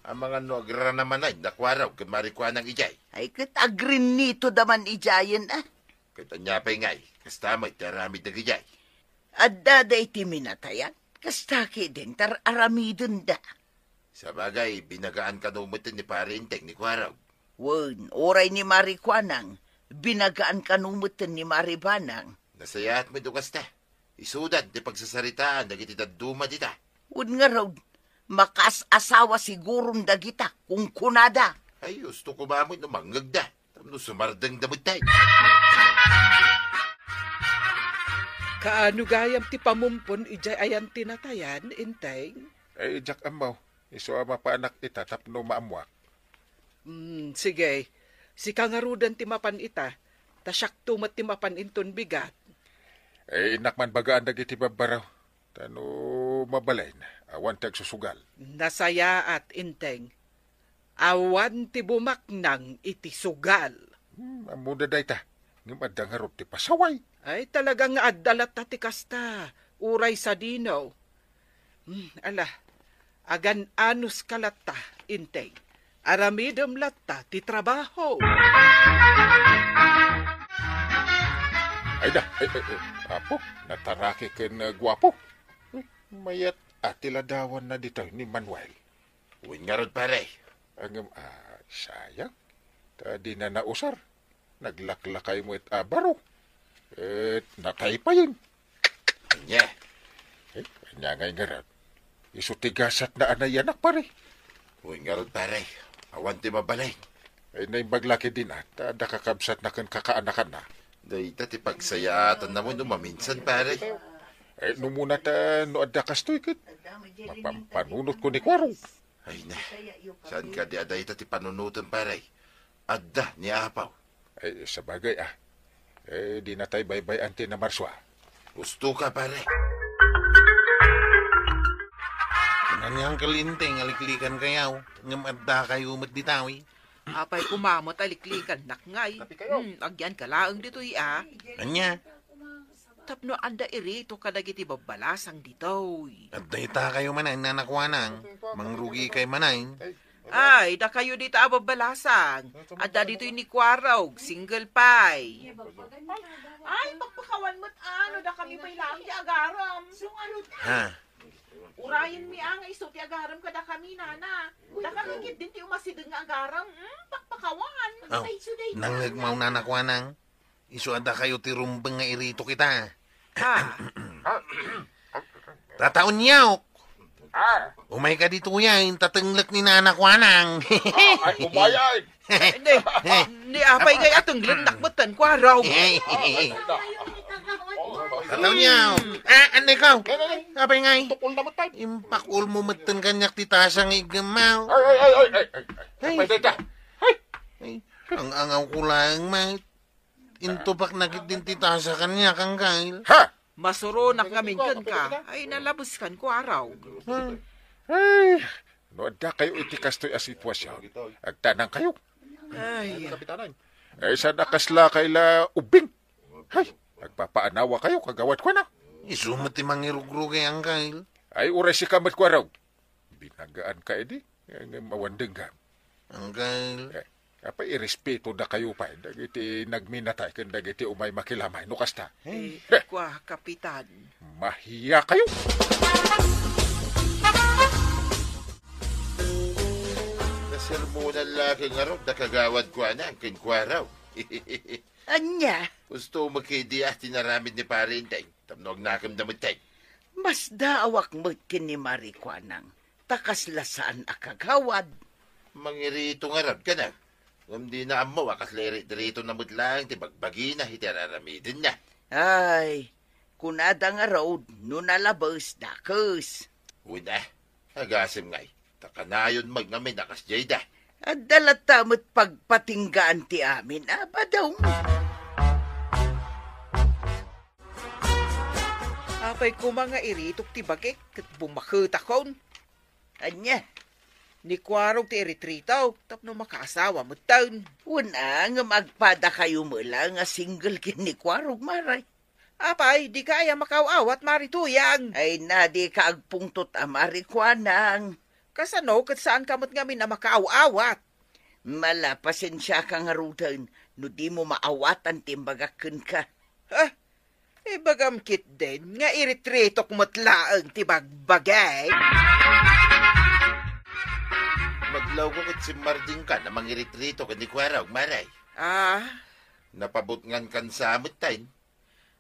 Amangan no agraranamanay da Kuarog ken Mari Kuanang idiay. Ay, ket agrinnitoda man idiayen, a. Ket ania pay ngay, kasta met ti aramid dagidiay. Adda daydi minatayan, kasta ketdin ti ar-aramidenda. Sabagay, binagaan kano met ni Pare Enteng ni Kuarog. Wen, uray ni Mari Kuanang, binagaan kano met ni Mari Banang. Nasayaat met no kasta. Isuda ti pagsasaritaan dagiti dadduma dita. Wen ngarud, makaas-asawa siguron dagita, kunkunada. Ay, husto koma met no mangngegda. Tapno sumardengda met tay. Kaano gayam ti pamumpon idiay ayan ti natayan, Enteng? Ay, diak ammo. Isu a mapanak ita tapno maammuak. Hmm, sige. Sika ngaruden ti mapan ita, ta siakto met ti mapan inton bigat. Eh, innak man bagaan dagiti babbaro. Ta no mabalin, awan ti agsusugal. Nasayaat, Enteng. Awan ti bumaknang iti sugal. Hmm, ammoda dayta. Ngem adda ngarud ti pasaway. Ay, talaga nga adda latta ti kasta. Uray sadino. Hmm, ala, agan-anos ka latta, Enteng. Aramidem latta ti trabaho. Ay da, ay, ay, ay, apo, nataraki ken, uh, guapo. Hmm, mayat a ti ladawanna ditoy ni Manuel. Wen ngarud, pare. Ngem, ah, sayang. Ta dina nausar. Naglaklakay met a baro. Et nataypayen. Ania? Eh, ania ngay ngarud? Isu ti gasatna a nayanak, pare. Wen ngarud, pare. Awan ti mabalin. Eh, naimbag la ketdin, ah, ta adda kakabsatna ken kakaanakanna. Dayta ti pagsayaatanna wenno maminsan, pare. Eh, no muna ta no adda kastoy ket mapampanunotko ni Kuarog. Ay na, saan kadi a dayta ti panunotem, pare? Adda ni Apaw. Ay, sabagay, ah. Eh, dinatay baybay-an ti namarsua. Husto ka, pare. Ania, Uncle Enteng, aliklikankayo, ngem addakayo met ditoy. Apay koma met aliklikannak ngay. Hmm, agyanka laeng ditoy, ah. Ania? Tapno adda iritok kadagiti babbalasang ditoy. Adda itakayo manen, Nana Kuanang. Mangrugikay manen. Ay, dakayo dita a babbalasang. Adda ditoy ni Kuarog, single pay. Ay, pakpakawan met, ano, dakami pay laeng ti agaram. Ha? Urayenmi a nga isu ti agaram kadakami, Nana. Dakami ketdin ti umasideg nga agaram. Hmm, pakpakawan. Aw, nangngegmo, Nana Kuanang. Isu a dakayo ti rumbeng nga iritok ita. Ah. Tata Unyok. Ah. Umayka ditoy, inta tenglek ni Nana Kuanang. Ay, umayay. Ni, ni apay ngay a tengleknak metten, Kuarog. Tata Unyok. Ah, anay ko. Apay ngay. Tukol na metten. Impakulmo metten kaniak ti tasa nga iggemmaw. Ay, ay, ay, ay, ay, ay. Ay. Ay, pwede ka. Ay. Ay, ang-angawko laeng, mate. Intupakna ketdin ti tasa kaniak, Angkel. Ha? Masuronak ngamin kenka. Ay, nalabeskan, Kuarog. Ay, no addakayo iti kastoy a sitwasion, agtanangkayo. Ay. Ay, saan a kaslakay la ubbing? Ay, agpapaanawakayo, kagawad kuana. Isu met ti mangirugrugay, Angkel. Ay, uray sika met, Kuarog. Binagaanka idi, ngem awan denggem. Angkel. Eh, apay, irespeto dakayo pay dagiti nagminatay ken dagiti umay makilamay no kasta. Eh, kua, Kapitan. Mahiyakayo! Nasermonan la ket ngarud da kagawad kuana ken Kuarog. Ania? Husto met ketdi a ti naramid ni Pare Enteng tapno agnakemda metten. Masdaawak met ken ni Mari Kuanang. Ta kasla saan a kagawad. Mangirito ngarud kenna. Ngem dina ammo a kasla iritritona met laeng ti bagbagina iti ar-aramidenna. Ay, kunada ngarud, no nalabes, dakes. Wen a, agasem ngay, ta kanayon met ngamin a kasdiayda. Adda latta met pagpatinggaan ti amin a badong. Apay koma nga iritok ti bagik ket bumaketakon. Ania? Ni Kuarog ti iritrito tapno makaasawa metten. Wen a, ngem agpadakayo met la nga single ken ni Kuarog, Mari. Apay, dika aya makaaw-awat, Mari Tuyang? Ay na, dika agpungtot a Mari Kuanang. Kasano ket saanka met ngamin a makaaw-awat? Mala, pasensiaka ngaruden no dimo maawatan ti imbagak kenka. Ha? Ibagam ketdin nga iritritok met laeng ti bagbagik. Aw, ket simmardengkan a mangiritrito ken ni Kuarog, Mare. Ah? Napabutngankan sa metten.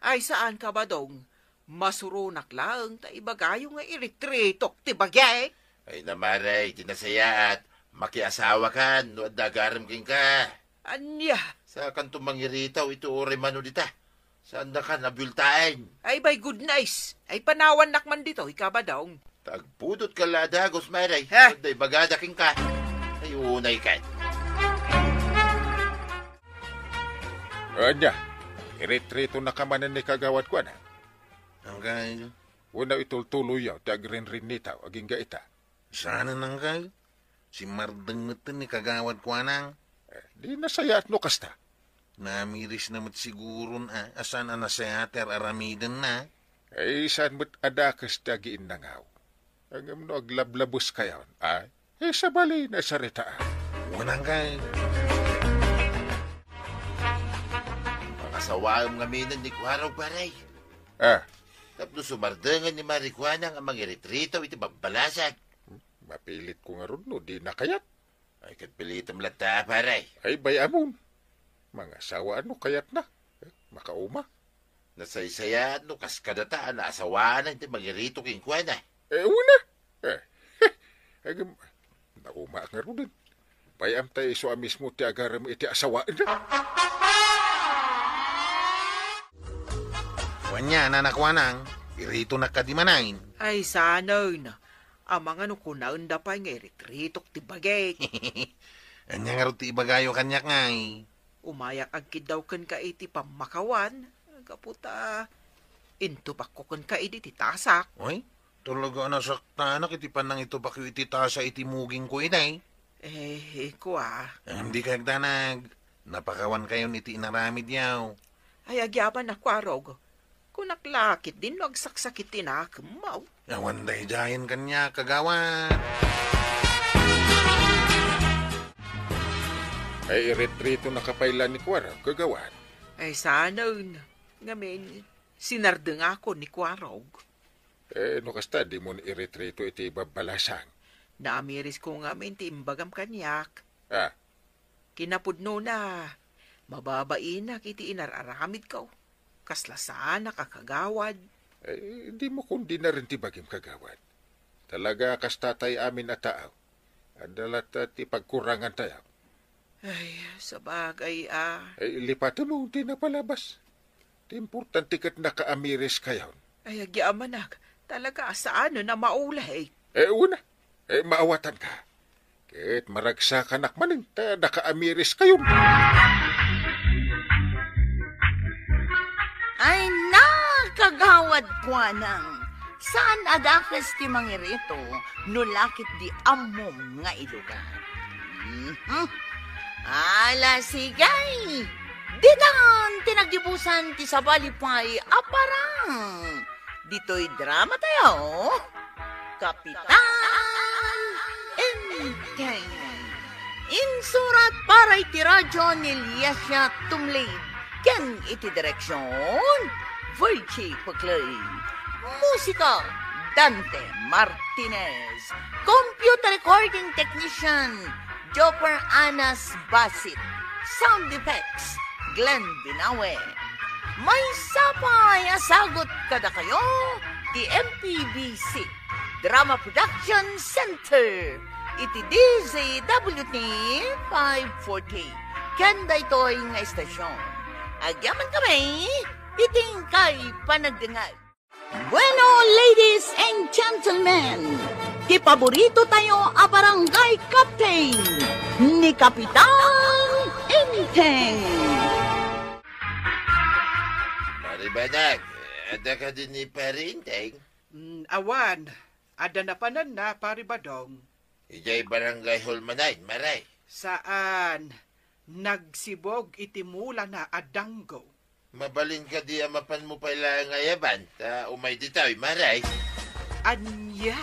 Ay, saan ka, Badong? Masuronak laeng ta ibagayo nga iritritok ti bagik. Ay na, Mare, ti nasayaat, makiasawakan no adda agarem kenka. Ania? Sakanto mangiritaw iti uray mano dita. Saandakan a bueltaen. Ay, by goodness. Ay, panawannak man ditoy, ka, Badong. Ta agpudotka la a dagus, Mare. Ha? Adda ibagada kenka. Ay, unay ket. Ania, iritritonaka manen ni Kagawad Kuanang? Angkay. Wenno itultuloyyo ti agrinrinnitaw agingga ita? Saan, angkay? Simmardeng metten ni Kagawad Kuanang. Eh, di nasayaat no kasta. Namirisna met siguron a, a saan a nasayaat ti ar-aramidenna. Eh, saan met a dakes ti agiinnangaw. Ngem no aglablabeskayon, ay, eh, sabali, nasaritaan. Wen, angkay. Pangasawaem ngaminen ni Kuarog, Pare. Ah. Tapno sumardengen ni Mare Kuanang a mangiritrito iti babbalasang. Mapilitko ngarud no dina kayat. Ay, ket pilitem latta, Pare. Ay, bay-amon. Mangasawa no kayatna. Eh, makauma. Nasaysayaat no kas kadata a naasawaanan ti mangirito kenkuana. Eh, una. Eh, agem, naumaak ngaruden. Bay-am ta isu a mismo ti agarem iti asawaenna. Wen aya, Nana Kuanang, iritonak kadi manen? Ay, saanen. Amangan no kunaenda pay nga iritritok ti bagik. Ania ngarud ti ibagayo kaniak, ngay? Umayak agkiddaw kenka iti pammakawan, gapu ta intupakko kenka idi ti tasak. Oy, talaga a nasaktanak iti pannangitupakyo iti tasa iti mugingko itay. Eh, kua. Ngem dika agdanag. Napakawankayon iti inaramidyo. Ay, agyamanak, Kuarog. Kunak la ketdin no agsaksakit ti nakemmo. Awan daydiayen kaniak, Kagawad. Ay, iritritonaka pay la ni Kuarog, Kagawad. Ay, saanen. Ngamin, sinardengakon ni Kuarog. Eh, no kasta, dimon iritrito iti babbalasang. Namirisko ngamin ti imbagam kaniak. Ah. Kinapudnona, mababainak iti inar-aramidko. Kasla saanak a kagawad. Eh, dimo kundinaren ti bagim, Kagawad. Talaga, kasta tay amin a tao. Adda latta ti pagkurangantayo. Ay, sabagay a. Eh, lipatemo ti napalabas. Ti importante ket nakaamiriskayon. Ay, agyamanak. Talaga a saanen a maulay. Eh, una. Eh, maawatanka. Ket maragsakanak manen ta nakaamiriskayon. Ay na, Kagawad Kuanang, saan a dakes ti mangirito no la ketdi ammom nga ilugar. Mhm. Ala, sige. Ditan ti naggibusan ti sabali pay a parang. Ditoy dramatayo, Kapitan Enteng. Insurat para iti radyo ni Liasia Tumlid ken iti direksion, Virgie Peclay. Musika, Dante Martinez. Computer recording technician, Jopper Anas Basit. Sound effects, Glenn Binawe. Maysa pay a sagut kadakayo ti M P B C Drama Production Center iti D Z W T five forty ken daytoy nga estasion. Agyamankami iti inkay panagdengngeg. Bueno, ladies and gentlemen, ti paborito tayo a barangay captain, ni Kapitan Enteng. Pare Badong, adda kadi ni Pare Enteng? Mm, awan, adda napananna, Pare Badong. Idiay barangay hall manen, Mare? Saan, nagsibog iti mulana a danggo. Mabalin kadi a mapanmo pay laeng a yaban, ta umay ditoy, Mare? Ania?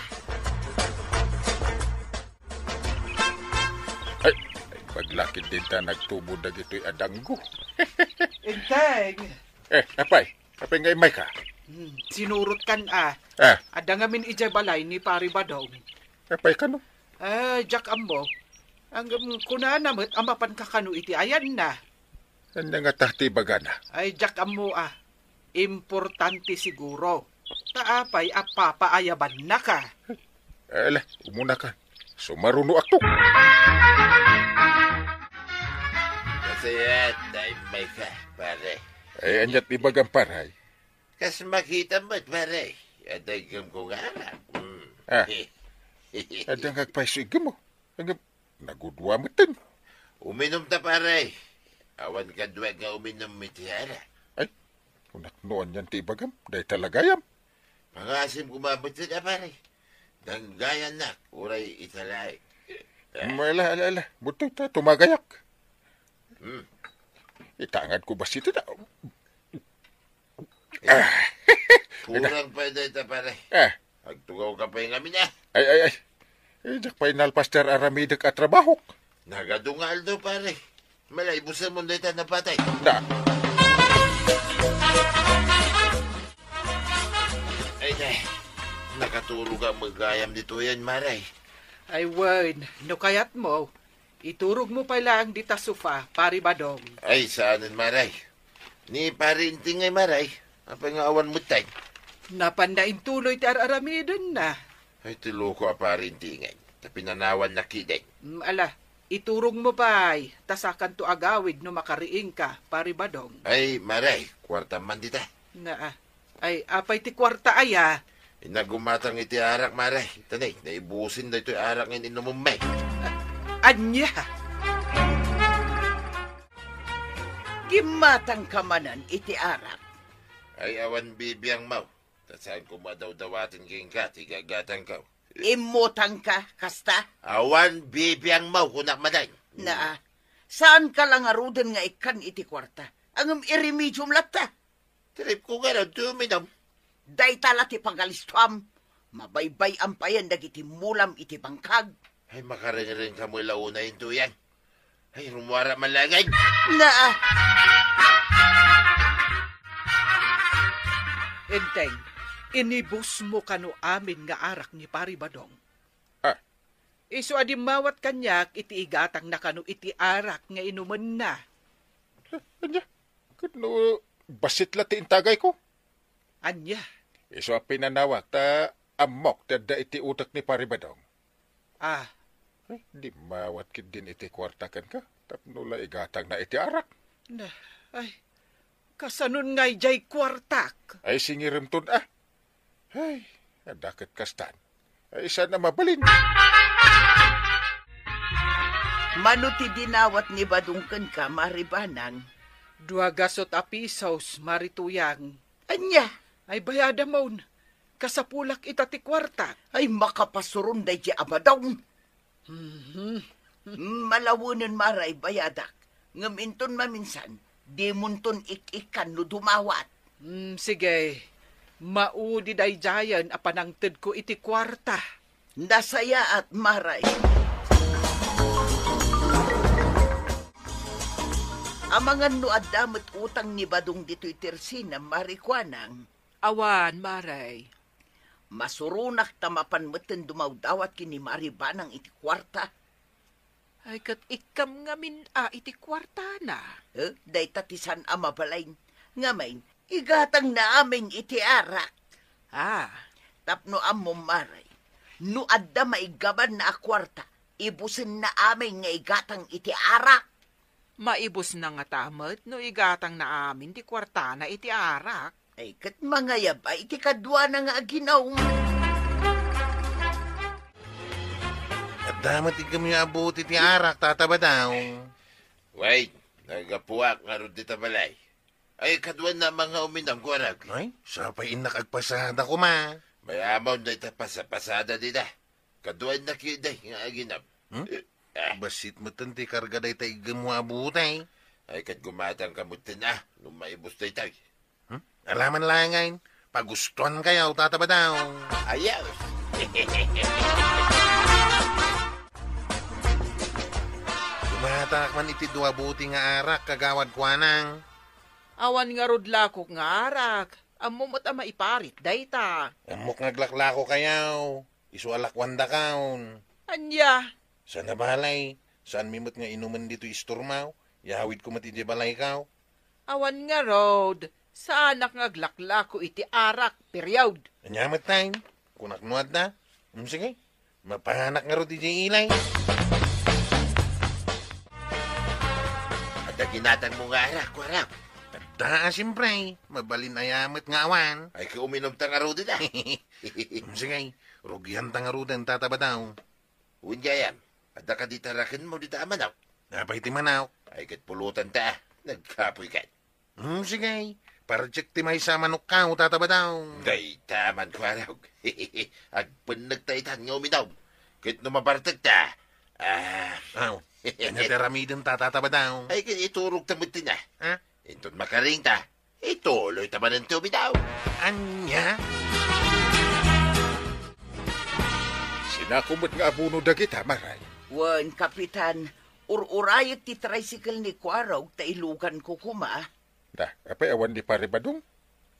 Ay, ay, paglakid din ta nagtubo dagitoy a danggo. Enteng! Eh, apay, apay nga imay ka? Hmm, sinurot kan a. Ah. Adda ngamin idiay balay ni Pare Badong. Apay kano? Ah, diak ammo. Ngem kunana met a mapanka kano iti ayanna. Ania ngata ti ibagana? Ay, diak ammo a. Importante siguro. Ta apay a papaayabannaka? Ala, umunaka. Sumarunoakto. Nasayaat ta immayka, pare. Ay, ania ti ibagam, pare? Kas makita met, pare. Adda iggemko nga arak. Mm. Ah. Adda nga agpayso iggemmo. Ngem, nagudua metten. Uminom ta, pare. Awan kaduak nga uminom iti arak. Ay, kunak no anian ti ibagam, dayta la gayam. Pangasim koma metten a, pare. Danggayannak, uray italaek. Ala, ala, ala. Butoy ta, tumagayak. Hmm. Itangadko bassit ita. Ah. Kurang pay dayta, pare. Ah. Agtugawka pay ngamin, ah. Ay, ay, ay. Eh, diak pay nalpas ti ar-aramidek a trabahok. Nagadu nga aldaw, pare. Malay, busamon dayta napatay. Da. Ay, nay. Nakaturog a magayam ditoyen, mare. Ay, wen, no kayatmo, iturogmo pay laeng dita sofa, Pari Badong. Ay, saanen, mare. Ni Pari Intingay, mare, apay nga awan metten? Napanna intuloy ti ar-aramidenna. Ay, ti loko a Pari Intingay. Ta pinanawanna ketdin. Mm, ala, iturogmo pay, ta sakanto agawid no makariingka, Pari Badong. Ay, mare, kuartam man dita. Naa. Ay, apay ti kuarta aya? Innak gumatang iti arak, mare. Ita ne, naibusen daytoy arak nga in-inumem. Ania? Gimmatangka manen iti arak? Ay, awan bibiangmo. Ta saanko madawdawaten kenka ti gagatangko. Immutangka, kasta? Awan bibiangmo, kunak manen. Naa, saanka la ngaruden nga ikkan iti kuarta. Ngem iremediom latta. Tripko ngarud ti uminom. Dayta la ti pagalistoam. Mabaybay-am payen dagiti mulam iti bangkag. Ay, makarengrengka met la unay intoyen. Ay, rummuarak man laeng. Naa. Enteng, inibusmo kano amin nga arak ni Pari Badong. Ah. Isu a dimmawat kaniak iti igatangna kano iti arak nga inumenna. Ania? Ket no bassit la ti intagayko? Ania? Isu a pinanawak ta ammok ti adda iti utek ni Pari Badong. Ah. Eh, dimmawat ketdin iti kuarta kenka tapno la igatangna iti arak. Na, ay, kasanon ngay jay kuartak? Ay, singiremton, ah. Ay, adda ket kastan. Ay, saan a mabalin? Mano ti dinawat ni Badong kenka, Mari Banang? Dua gasut a pisos, Mari Tuyang. Ania? Ay, bayadamon. Kasapulak ita ti kuartak. Ay, makapasuron daydi a Badong. Mhm. Malawenen, Mari, bayadak. Ngem inton maminsan, dimonton ik-ikkan no dumawat. Mm, sige. Maudi daydiayen a panangtedko iti kuarta. Nasayaat, Mari. Amangan no adda met utang ni Badong ditoy tersina, Mari Kuanang. Awan, Mari. Masuronak ta mapan metten dumawdawat ken ni Mari Banang iti kuarta. Ay, ket ikkam ngamin a iti kuartana. Eh, dayta ti saan a mabalin. Ngamin, igatangna amin iti arak. Ah. Tapno ammom, Mari, no adda maiggabanna a kuarta, ibusenna amin nga igatang iti arak. Maibusna ngata met no igatangna amin ti kuartana iti arak. Ay, ket mangayab a iti kaduana nga aginaw. Adda met iggemyo a buti ti arak, Tata Badong. Wen, naggapuak ngarud dita balay. Ay, kaduana nga uminum, kuarag. Ay, sapay innak agpasada koma. Mayamon dayta pasapasada dida. Kaduana ketdi nga aginum. Hmm? Eh, ah. Bassit metten ti karga dayta iggemmo a buti. Ay, ket gumatangka metten, ah, no maibus daytoy. Hmm? Alaman laengen, pagustuankayo, Tata Badong. Ayos. Gumatak man iti dua buti nga arak, Kagawad Kuanang. Awan ngarud lakok nga arak. Ammom met a maiparit dayta. Ammok nga aglaklako kayaw. Isu a lakuandakaon. Ania? Sana balay, Saanmi met nga inumen ditoy istormaw. Iyawidko met idiay balaykaw. Awan ngarud, saanak nga aglaklako iti arak, period. Ania met, time? Kunak no adda? Hmm, sige. Mapanak ngarud idiay ilay. Adda ginatangmo nga arak, Kuarog? Adda, a, siyempre. Mabalin aya met nga awan. Ay, ket uminumta ngaruden, a. Hmm, sige. Rugianta ngaruden, Tata Badong. Wen gayam, adda kadi tarakenmo dita a manok? Apay ti manok? Ay, ket pulotanta, a. Nagkapoy ket. Hmm, sige. Parjek ti maysa a manokkaw, Tata Badong. Dayta man, Kuarog. Agpennegta itan nga uminum. Ket no mabartekta, a. Aw, ania ti aramidenta, Tata Badong? Ay, ket iturogta met ti na. Ha? Inton makaringta, ituloyta manen ti uminum. Ania? Sinako met nga abono dagita, Maray. Wen, Kapitan, ur-urayek ti tricycle ni Kuarog ta iluganko koma. Da, apay awan ni Pare Badong?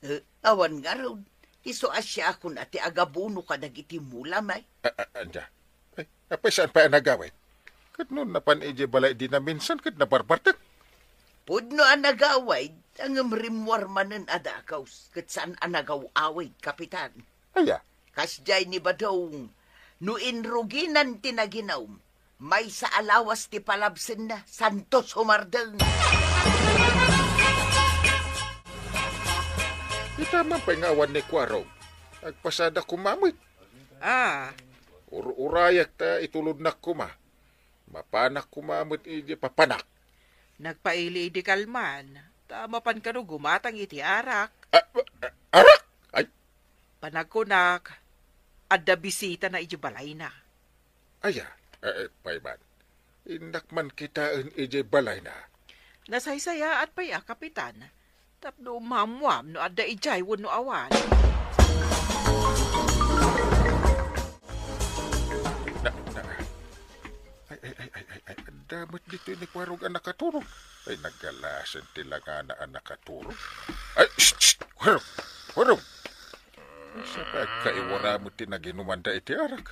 Eh, awan ngarud. Isu a siakon a ti agabono kadagiti mulam, ay. A, a, ania? Ay, apay saan pay a nagawid? Ket no napan idiay balay dina minsan ket nabarbartek. Pudno a nagawid, ngem rimmuar manen a dagus, ket saan a nagaw-awid, Kapitan. Aya? Kasdiay ni Badong, no inruginan ti naginum, maysa a lawas ti palabsenna, santos humardeng. Ita man pay nga awan ni Kuarog. Agpasada koma met. Ah. Ur-urayak ta itulodnak koma. Mapanak koma met idi papanak. Nagpaili idi kalman, ta mapan kano gumatang iti arak. A, a, arak? Ay. Panagkunak, adda bisitana idi balayna. Aya, eh, eh, pay man. Innak man kitaen idiay balayna. Nasaysayaat pay a, Kapitan. Tapno umammuam no adda idiay wenno awan. Na, na. Ay, ay, ay, ay, ay, ay, adda met ditoy ni Kuarog a nakaturog. Ay, nagalasen ti langana a nakaturog. Ay, shh, shh, Kuarog, Kuarog. Sa pay agkaiwara met ti naginumanda iti arak.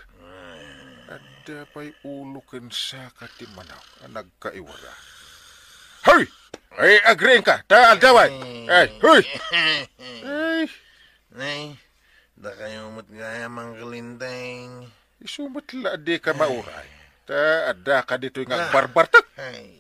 Adda pay ulo ken saka ti manok a nagkaiwara. Hoy! Ay, agriingka, ta aldawan! Ay, hoy! Ay! Nay, dakayo met gayam, Uncle Inteng. Isu met la a dika mauray. Ta addaka ditoy nga agbarbartek. Ay,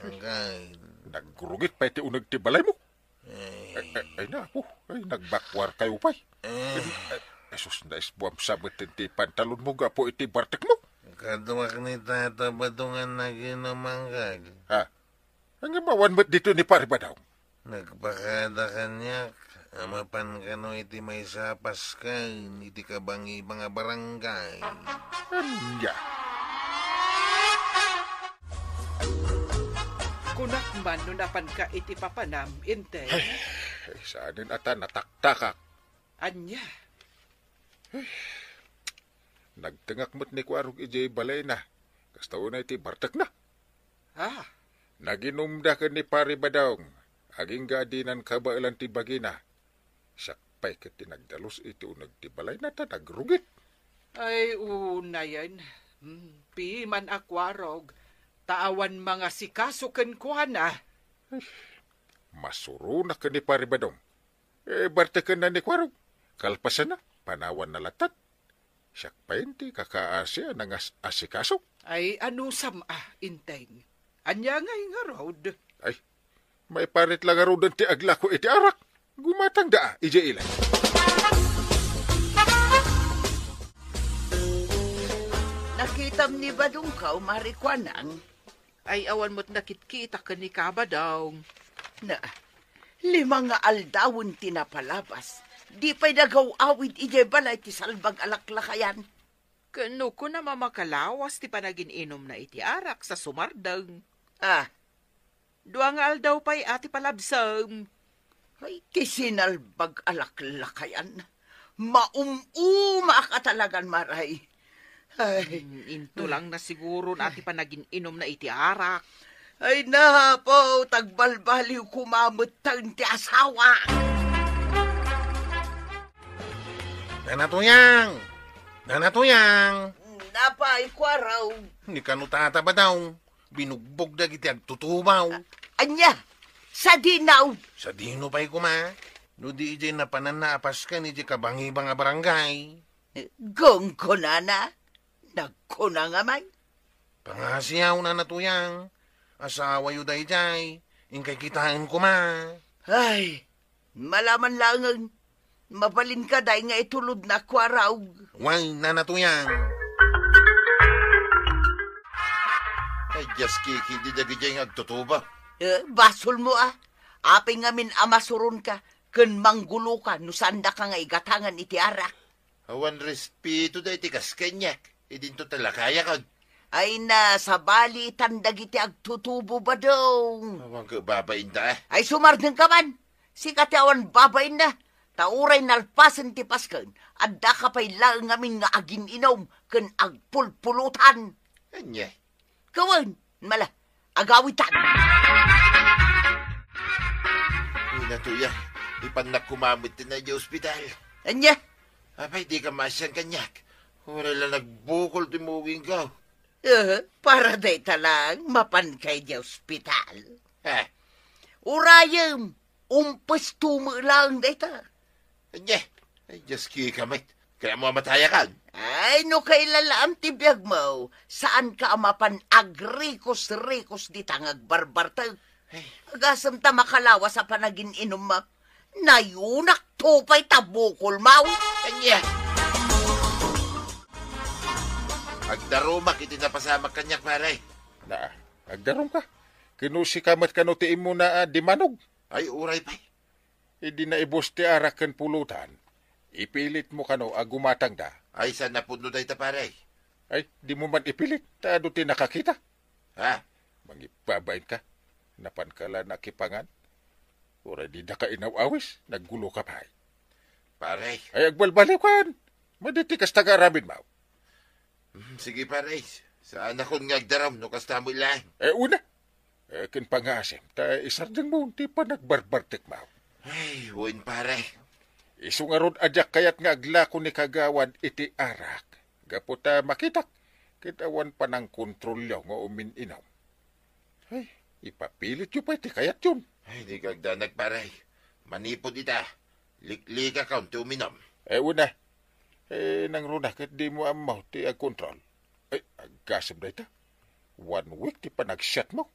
agay. Nagrugit pay ti uneg ti balaymo. Ay. Ay, ay, ay, napo. Ay, nagbakuarkayo pay. Eh. Ay, ay, sus, naisbuam sa met ti pantalonmo gapu iti bartekmo. Kaduak ni Tata Badong a naginum, Uncle. Ha? Ngem awan met ditoy ni Pare Badong. Nagpakada kaniak a mapan kano iti maysa a paskan iti kabangiba nga barangay. Ania? Kunak man no napanka iti papanam, Inteng. Ay, saanen a ta nataktakak. Ania? Nagtengak met ni Kuarog idiay balayna. Kasta unay ti bartekna. Ah. Naginumda ken ni Pare Badong. Agingga a dinan kabaelan ti bagina. Siak pay ket ti nagdalus iti uneg ti balayna ta nagrugit. Ay, unayen. Hmm, piman a Kuarog, ta awan mangasikaso kenkuana. Masuronak ken ni Pare Badong. Eh, bartekenna ni Kuarog. Kalpasanna, panawanna latta. Siak pay ti kakaasi a nangas-asikaso. Ay, anusam a, Inteng? Ania ngay ngarud? Ay, maiparit la ngaruden ti aglako iti arak. Gumatangda a, idiay ilay. Nakitam ni Badongko, Mari Kuanang? Ay, awan met nakitkita ken ni Kabadong. Na, lima nga aldawen ti napalabas. Di pay nagaw-awid idiay balay ti salbag a laklakayan. Ken no kunam a makalawas ti panagin-inumna iti arak sa sumardeng. Ah. Dua nga aldaw pay a ti palabsem. Ay, ti sinalbag a laklakayan. Maum-umaak a talagan, Maray. Ay. Hmm, into lang na siguro na ti panagin-inumna iti arak. Ay, napo, tagbalbaliw koma met ta ti asawa. Nana Tuyang! Nana Tuyang! Apay, Kuarog? Ni kano, Tata Badong, binugbog dagiti agtutubaw. Ania? Sadino? Sadino pay koma? No di idiay napananna a pasken idiay kabangibang a barangay. Gunggonana? Nagkuna ngamin? Pangasiaw, Nana Tuyang. Asawayo daydiay. Inkay kitaen koma. Ay, malaman laengen. Mabalinka dayta nga itulodna, Kuarog. Wen, Nana Tuyang. Ay, dias kikidi dagiti nga agtutuba. Eh, basolmo, a. Apay ngamin a masuronka ken mangguloka no saandaka nga igatangan iti arak? Awan respeto daytoy kas kaniak. Idinto ta lakayakon. Ay na, sabali itan dagiti agtutubo, Badong. Awan ket babainda, a. Ay, sumardengka man. Sika ti awan babainna. Ta uray nalpasen ti pasken, addaka pay laeng ngamin nga agin-inom ken agpulpulutan. Ania? Kawen, mala, agawitan. Uy, Nana Tuyang, ipannak koma met ti na idiay ospital. Ania? Apay, dika maasian kaniak. Uray la nagbukol ti mugingko. Eh, para dayta lang, mapanka idiay ospital. Eh. Urayem, umpesto met laeng dayta. Ania? Ay, dias kika met. Kayatmo a matayakan? Ay, no kailalaam ti biagmo, saanka a mapan agrikos-rikos dita nga agbarbartek. Ay. Agasem ta makalawas a panagin-inummo. Nayunak to pay ta bukolmo. Ania? Agdarumak iti napasamak kaniak, pare. Na, agdarumka. Ken no sika met kano ti immuna a dimanog? Ay, uray pay. Idi naibus ti arak ken pulutan, ipilitmo kano a gumatangda. Ay, saan a pudno dayta, pare? Ay, dimo man ipilit, ta adu ti nakakita. Ha? Mangibabainka. Napanka la nakipangan. Uray didaka inaw-awis, nagguloka pay. Pare. Ay, agbalbaliwkan. Madi ti kasta nga aramidmo. Hmm, sige, pare. Saanakon nga agdarum no kasta met laeng. Eh, una. Eh, ken pangasim, ta isardengmo ti panagbarbartekmo. Ay, wen, pare. Isu ngarud a diak kayat nga aglako ni Kagawad iti arak. Gapu ta makitak, ket awan panangkontrolyo nga umin-inom. Ay, ipapilityo pay ti kayatyon. Ay, di kagdanag, pare. Manipud ita, liklikakon ti uminom. Eh, una. Eh, nangruna ket dimo ammo ti agkontrol. Ay, agasem dayta. One week ti panagsiatmo.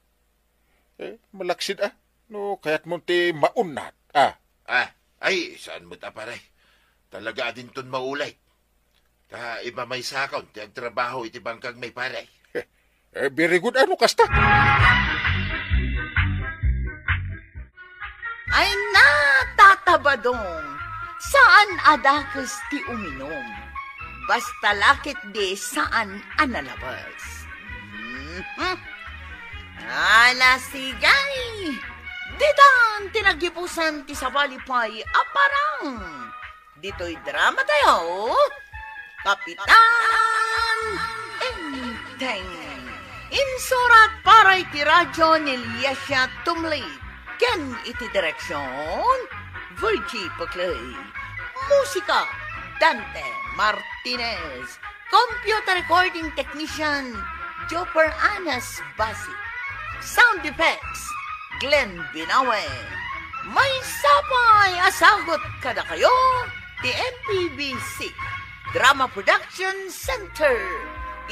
Eh, malaksid a. No kayatmo ti maunnat. Ah. Ah, ay, saan met a, pare? Talaga a dinton maulit. Ta ipamaysakon ti agtrabaho iti bangkag may, pare. Eh, very good, ano kasta? Ay na, Tata Badong, saan a dakes ti uminom. Basta la ketdi saan a nalabes. Mhm. Ala, sige. Ditan ti naggipusan ti sabali pay a parang. Ditoy drama tayo, Kapitan Enteng. Insurat para iti radyo ni Liesia Tumlid. Ken iti direksyon, Virgie Paclay. Musika, Dante Martinez. Computer recording technician, Joper Anas Basi. Sound effects, Glenn Binawe. Maysa pay a sagut kadakayo ti M P B C Drama Production Center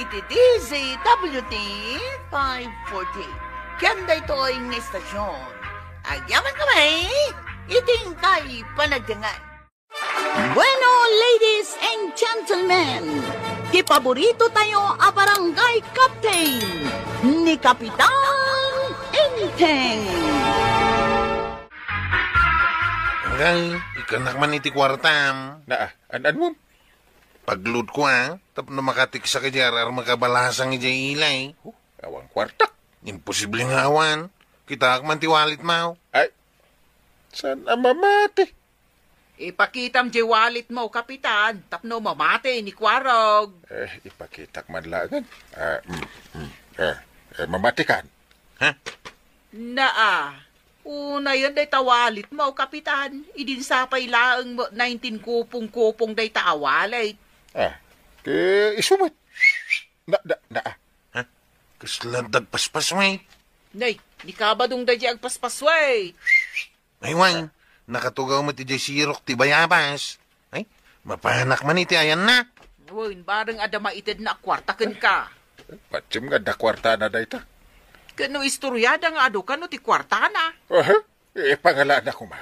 iti D Z W T five forty. Ken daytoy nga istasyon, agyamankami iti inkay panagdengngeg. Bueno, ladies and gentlemen, ti paborito tayo a barangay captain, ni Kapitan Enteng. Anggal, ikkannak man iti kuartam. Naa, an-anmom? Pagluodko, a, tapno makatiksak idiay ar-armek a balasang idiay ilay. Oh, awan kuartak. Imposible nga awan. Kitaak man ti walletmo. Ay, saan a mamati? Ipakitam diay walletmo, Kapitan, tapno mamati ni Kuarog. Eh, ipakitak man laengen. Ah, mm, mm. Eh, eh, mamatikan. Ha? Naa, unayen dayta walletmo, Kapitan. Idin sa pay laeng met nineteen kupong-kupong dayta a wallet. Ah, ti isu met. Na, na, na, ah. Ha? Kasla dagpaspasway? Nay, ni Kabadong daydi agpaspasway. Ay, wan. Nakatugaw met idiay sirok ti bayabas. Ay, mapanak man iti ayanna. Wen, bareng adda maitedna a kuarta kenka. Patiem nga adda kuartana dayta. Ket no istoriada nga adu kano ti kuartana. Aha, ipangalaanna koma.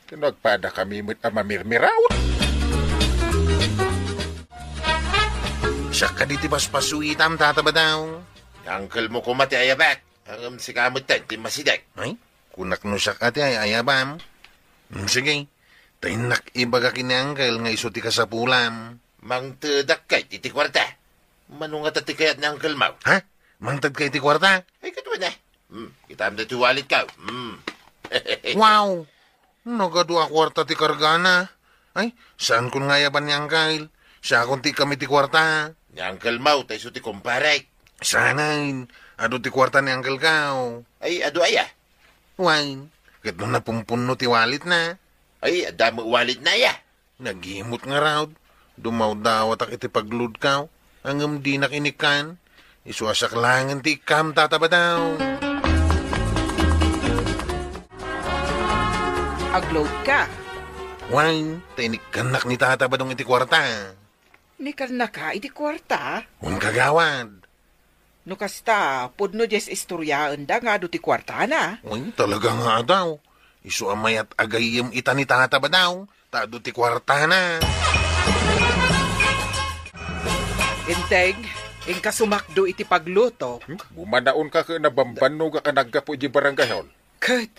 Ket no agpadakami met a mamirmiraot. Siak kadi ti paspasuitam, Tata Badaw. Ni uncle mo koma ti ayabak. Ngem sika metten ti masideg. Ay, kunak no siak a ti ay-ayabam. Hmm, sige. Ta innak ibaga ken ni uncle nga isu ti kasapulam. Mangtedak kay iti kuarta. Mano ngata ti kayat ni uncle mo? Ha? Mangted kay iti kuarta? Ay, ket wen, eh. Hmm, kitam daytoy wallet ko. Hmm. Wow! Nagadu a kuarta ti kargana. Ay, saankon nga ayaban ni uncle. Siakon ti ikam iti kuarta. Ni uncle mo, ta isu ti kumparek. Saanen, adu ti kuarta ni uncle ko. Ay, adu aya? Wen, ket no napumpunno ti walletna. Ay, adda met walletna aya? Nagimot ngarud, dumawdawatak iti pag-load ko, ngem dinak inikkan. Isu a siak laengen ti ikkam, Tata Badaw. Ag-load ka? Wen, ta inikkannak ni Tata Badong iti kuarta. Inikkannak iti kuarta? Wen, kagawad. No kasta, pudno diay istoryaenda nga adu ti kuartana. Uy, talaga nga adu. Isu a mayat a gayyem ita ni Tata Badaw, ta adu ti kuartana. Enteng, inka sumakdo iti pagluto. Hmm? Bumanaonka ket nabambannoga ka naggapu iti barangay hall. Ket,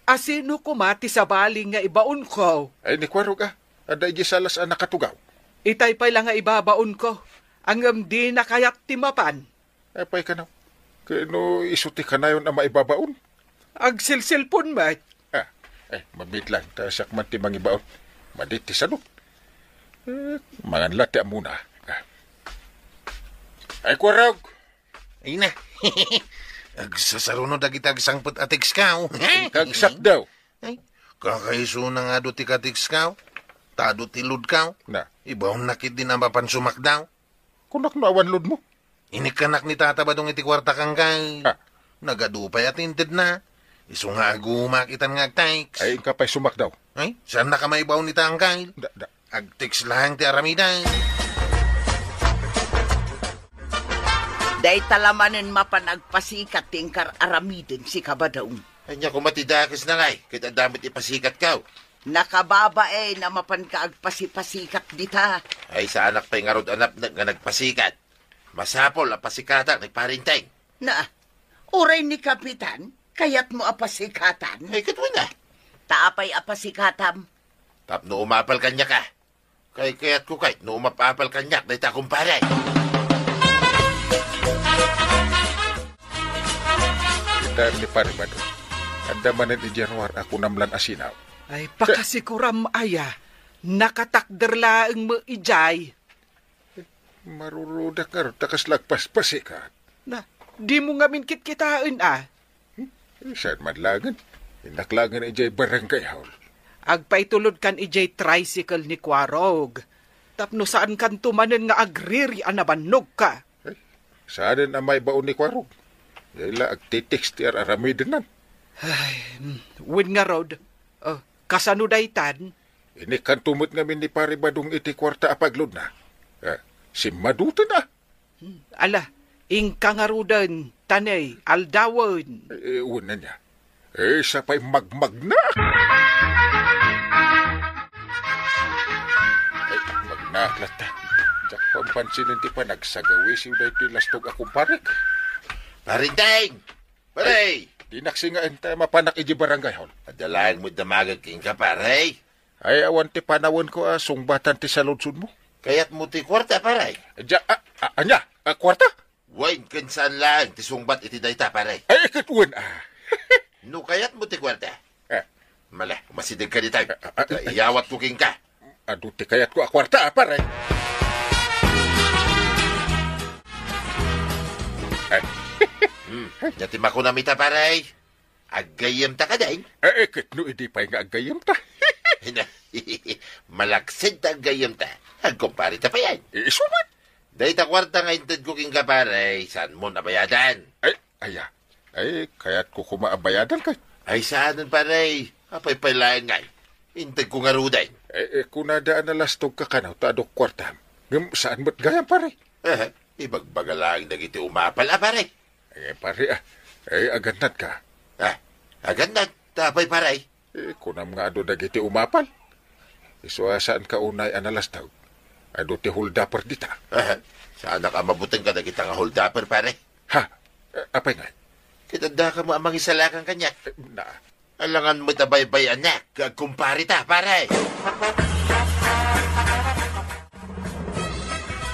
asino koma ti sabali nga ibaonko? Ay, ni Kuarog, ah. Adda iti salas a nakatugaw. Itay pay la nga ibabaonko. Ngem dina kayat ti mapan. Apay kano? Ket no isu ti kanayon a maibabaon? Agselselpon met. Ah, eh, mabiit lang, ta siak man ti mangibaon. Madi ti sanok. Eh, mangan la ti ammona. Ah. Ay, Kuarog! Ay na. Agsasaruno dagiti agsangpet a text ko. Ay, kagsak daw. Ay, kakaisuna nga adu ti ka-text ko. Ta adu ti load ko. Na. Ibaonnak iti na mapan sumakdaw. Kunak no awan load mo? Inikkanak ni Tata Badong iti kuarta, Uncle. Ah. Nagadu pay a tintedna. Isu nga agumak itan nga agtext. Ay, inka pay sumakdaw. Ay, saannak a maibaon ita, Uncle? Da, da. Agtext laeng ti aramiden. Dayta la manen mapan agpasikat ti inkar-aramiden, sika Badong. Ania koma ti dakesna ngay, ket adda met ipasikatka? Nakababain a mapanka agpasipasikat dita. Ay, saanak pay ngarud a napnek nga nagpasikat. Masapul a pasikatak ni Pare Enteng. Na, uray ni Kapitan, kayatmo a pasikatan? Ay, ket wen a. Ta apay a pasikatam? Tapno umapal kaniak a. Kay kayatko kay no umap-apal kaniak dayta, kumpare. Ita ni Pare Badong. Adda manen idiay ruar a kunam lan a sinaw. Ay, pakasikuram aya. Nakatakder laeng met idiay. Marurudak ngarud ta kasla agpaspasikat. Na, dimo ngamin kitkitaen a? Hmm? Saan man laengen? Innak laengen idiay barangay hall. Agpaitulodkan idiay tricycle ni Kuarog. Tapno saankanto manen nga agriri a nabannogka. Eh, saanen a maibaon ni Kuarog? Diay la agtitext ti ar-aramidennan. Ay, mm, wen ngarud. Oh, kasano daytan? Inikkanto met ngamin ni Pare Badong iti kuarta a pag-loadna. Eh, simmaduten a. Hmm, ala, inka ngaruden, ta ne, aldawen. Eh, wen ania. Eh, sa pay magmagna. Ay, magnaak latta. Diak pampansin ti panagsagawisiw daytoy lastog a kumparek. Pare Enteng! Pare! Ay, dinak singaen ta mapanak idiay barangay hall. Adda laeng met damagek kenka, pare. Ay, awan ti panawenko a sungbatan ti saludsodmo. Kayatmo ti kuarta, pare? Dia, a, a, ania? A, kuarta? Wen, ken saan laeng ti sungbat iti dayta, pare. Ay, ket wen a. No kayatmo ti kuarta. Eh. Mala, umasidegka dita. A, a, a, Ta iyawatko kenka. Adu ti kayatko a kuarta, pare. Eh. Hmm, ania ti makunam ita, pare? Aggayyemta kadi? Eh, eh, ket no idi pay nga aggayyemta. Malaksid ta aggayyemta. Agkumpareta payen. Eh, isu met. Dayta kuarta nga intedko kenka, pare, saanmo a bayadan? Ay, aya. Ay, kayatko koma a bayadan ket. Ay, saanen, pare. Apay pay laeng ngay. Intedko ngaruden. Eh, eh, kunada a nalastogka kano ta adu kuartam. Ngem saan met gayam, pare? Eh, ibagbaga laeng dagiti umapal, a, pare. Eh, pare, ah. Eh, agannadka. Ah, agannad. Ta apay, pare? Eh, kunam nga adu dagiti umapal. Isu a saanka unay a nalastog. Adu ti holdaper dita. Ah, saanak a mabuteng kadagita nga holdaper, pare. Ha? Eh, apay ngay? Ket addaka met a mangisalakan kaniak. Eh, na. Alangan met a baybay-anak nga agkumpareta, pare.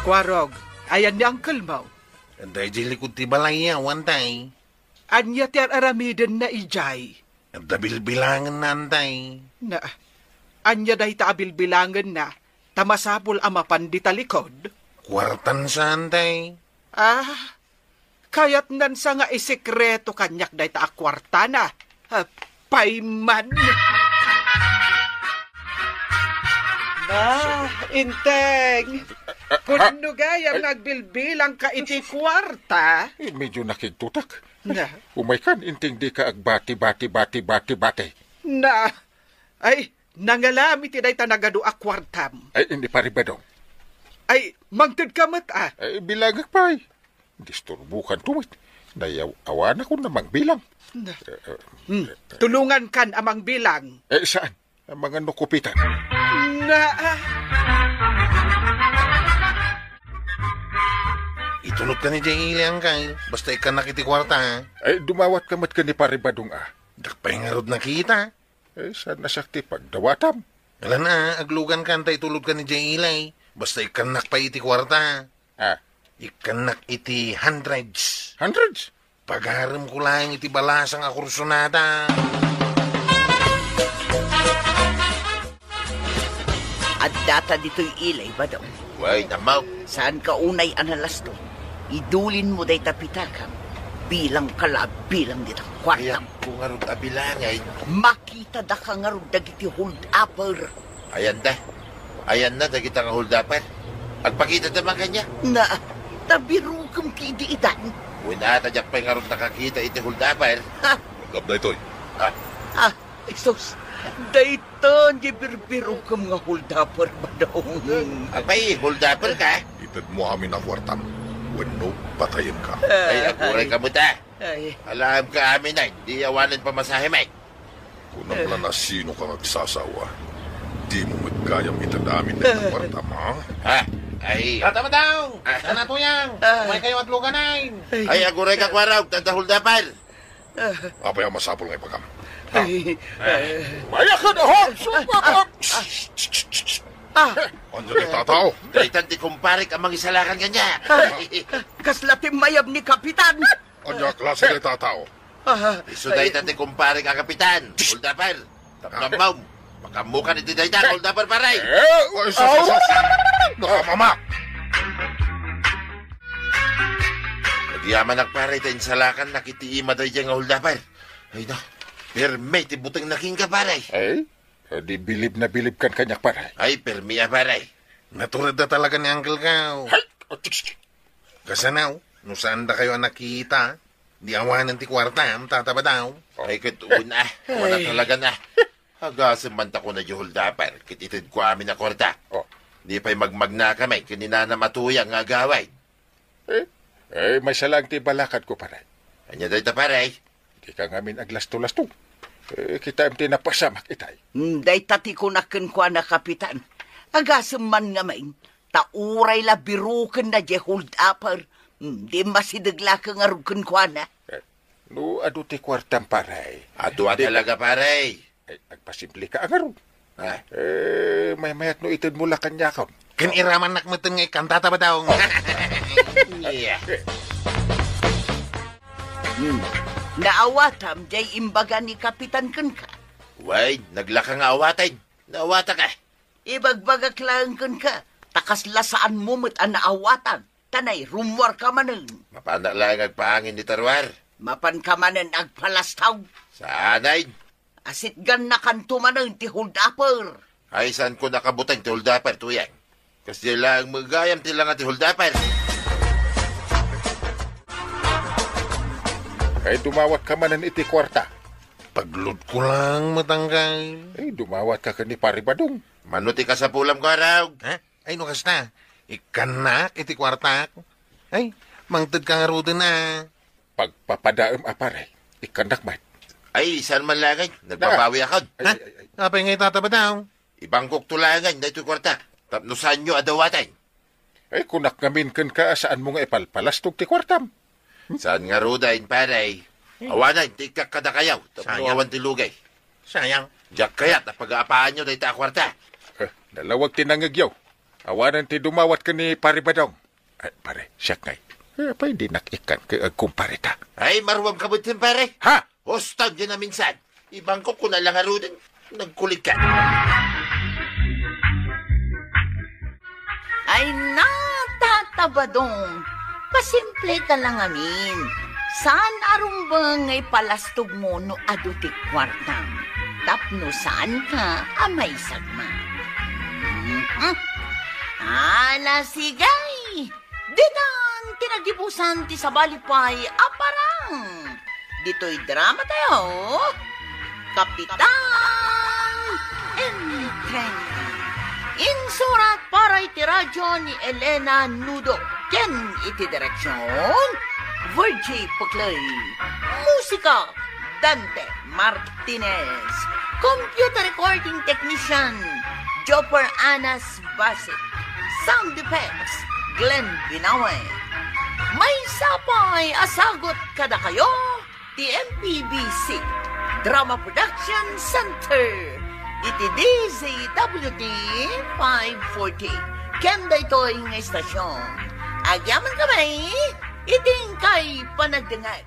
Kuarog, ayan ni uncle mo? Adda idiay likod ti balayyo, antay. Ania ti ar-aramidenna idiay? Adda bilbilangenna, antay. Na, ania dayta a bilbilangenna, ta masapul a mapan dita likod? Kuartan sa, antay. Ah, kayatnan sa nga isekreto kaniak dayta a kuartana. Ah, payman. Ah, Inteng, pudno gayam nga agbilbilangka iti kuarta? Eh, medyo nakigtutak. Na. Umaykan, Inteng, dika agbati, bati, bati, bati, bati. Na. Ay, nangalam iti dayta nagadu a kuartam. Ay, ni Pare Badong. Ay, mangtedka met, a. Ay, bilangek pay. Disturbokanto met. Nayaw-awanakon a mangbilang. Na. Eh, eh, Hmm. eh, eh. Tulongankan a mangbilang. Eh, saan? Amangan no kupitan. Na, a. Itulodka ni Jay Ilay, angkel. Basta ikkannak iti kuarta, a. Ay, dumawatka met ken ni Pare Badong, a. Diak pay ngarud nakita. Eh, saan a siak ti pagdawatam? Ala na, aglugankan ta itulodka ni Jay Ilay. Basta ikkannak pay iti kuarta. Ah. Ikkannak iti hundreds. Hundreds? Pagaremko laeng iti balasang a kursonada. Addata ditoy Ilay, Badong. Wen, Amaw. Saanka unay a nalastog. Idulinmo dayta pitakam. Bilangka la, bilang dita kuartam. Ayanko ngarud a bilangen. Makitadaka ngarud dagiti hold-upper. Ayanda. Ayanna dagita nga hold-upper. Agpakitata man kaniak. Na, ta birokem ti idi itan. Wen a, ta diak pay ngarud nakakita iti hold-upper. Ha? Agab daytoy. Ah. Ah, Jesus, daytan ti birbirokem nga hold-upper, Badong. Apay, hold-upper ka? Itedmo amin a kuartam, wenno patayenka. Ay, agurayka met, a. Ay. Alaamka amin, a. Di awanen pamasahem, a. Kunam la, no sinoka nga agsasawa, dimo met gayam ited amin dayta kuartam, a? Ha? Ay. Tata Badong! Ah. Tana Tuyang! Ah. Umaykayo aglugan, a. Ay. Ay, agurayka, Kuarog, ta adda hold-upper. Apay a masapul nga ipagam? Ay, ay. Mayakan, ho! Ah, ah, ah. Ania dayta a tao? Daytan ti kumparek a mangisalakan kaniak. Ah, kasla ti mayab ni Kapitan. Ania a klase dayta a tao? Ah, isu dayta ti kumparek a Kapitan. Hold-upper. Tapno ammom. Makaammokan iti dayta, hold-upper, pare. Eh, ay, sus, sus, sus. Nakamamak. Agyamanak, pare, ta insalakannak iti ima daydiay nga hold-upper. Ay, na. Permi ti butengna kenka, pare. Ay, di bilib na bilibkan kaniak, pare. Ay, permi a, pare. Naturedda talaga ni Uncle Kao. Hay! Kasano, no saandakayo a nakita, di awanen ti kuartam, Tata Badong. Ay, ket wen a, wala talaga na. Agasem man ta kuna di hold-upper, ket itedko amin a kuarta. Oh. Di pay magmagnakami ken ni Nanam a Tuyang nga agawid. Eh, eh, maysa laeng ti balakadko, pare. Ania dayta, pare? Dika ngamin aglasto-lasto. Eh, kitaem ti napasamak itay. Hmm, dayta ti kunak kenkuana, Kapitan. Agasem man ngamin, ta uray la birokenna diay hold-upper, hmm, di masideg la ngarud kenkuana. Eh, no adu ti kuartam, pare. Adu a talaga, pare. Ay, agpasimpleka a ngarud. Ah. Eh, maymayat no itedmo la kaniakon. Ken iramannak metten nga ikkan, Tata Badong. Iya. Hmm. Naawatam diay imbaga ni Kapitan kenka? Wen, naglaka nga awaten. Naawataka. Ibagbagak laeng kenka, ta kasla saanmo met a naawatan. Ta nairummuarka manen. Mapanak laeng agpaangin ita ruar. Mapanka manen agpalastog. Saanen? Asitgannakanto manen ti hold-upper. Ay, saanko nakabuteng ti hold-upper, Tuyang? Kasdiay laeng met gayam ti langa ti holdaper. Ay, dumawatka manen iti kuarta. Pagluodko laeng met, anggal. Ay, dumawatka ken ni Pare Badong. Mano ti kasapulam, Kuarog? Ha? Ay, no kasta, ikkannak iti kuartak. Ay, mangtedka ngaruden a. Pagpapadaem a pare, ikkannak met. Ay, saan man laeng, nagbabawi akon. Ay, Ha? ay, ay, ay. Apay nga itata, Badong? Ibangkokto laeng daytoy kuarta. Tapno saanyo a dawaten. Ay, kunak ngamin kenka a saanmo nga ipalpalastog ti kuartam. Saan ngaruden, pare? Awanen ti ikkak kadakayo, tapno Sayang. awan ti lugay. Sayang. Diak kayat a pagaapaanyo dayta a kuarta. Eh, nalawag ti nangngegyo. Awanen ti dumawat ken ni Pare Badong. Ay, pare, siak ngay. Eh, apay dinak ikkan ken agkumpare ta? Ay, maruamka met, pare. Ha? Huston, di na minsan. Ibangkokko na lang ngaruden. Nagkulikka. Ay, na, Tata Badong, pasimpleka lang amin. Saan a rumbeng nga ipalastogmo no adu ti kuartam? Tapno saanka a maisagma. Mhm. Ala, sige. Ditan ti nagibusan ti sabali pay a parang. Ditoy dramatayo, Kapitan Enteng. Insurat para iti radyo ni Elena Nudo ken iti direksyon, Virgie Puclay. Musika, Dante Martinez. Computer recording technician, Joper Anas Basit. Sound effects, Glenn Binawe. Maysa pay a sagut kadakayo ti M P B C Drama Production Center iti D Z W T five forty. Ken daytoy nga istasyon, agyamankami iti inkay panagdengngeg.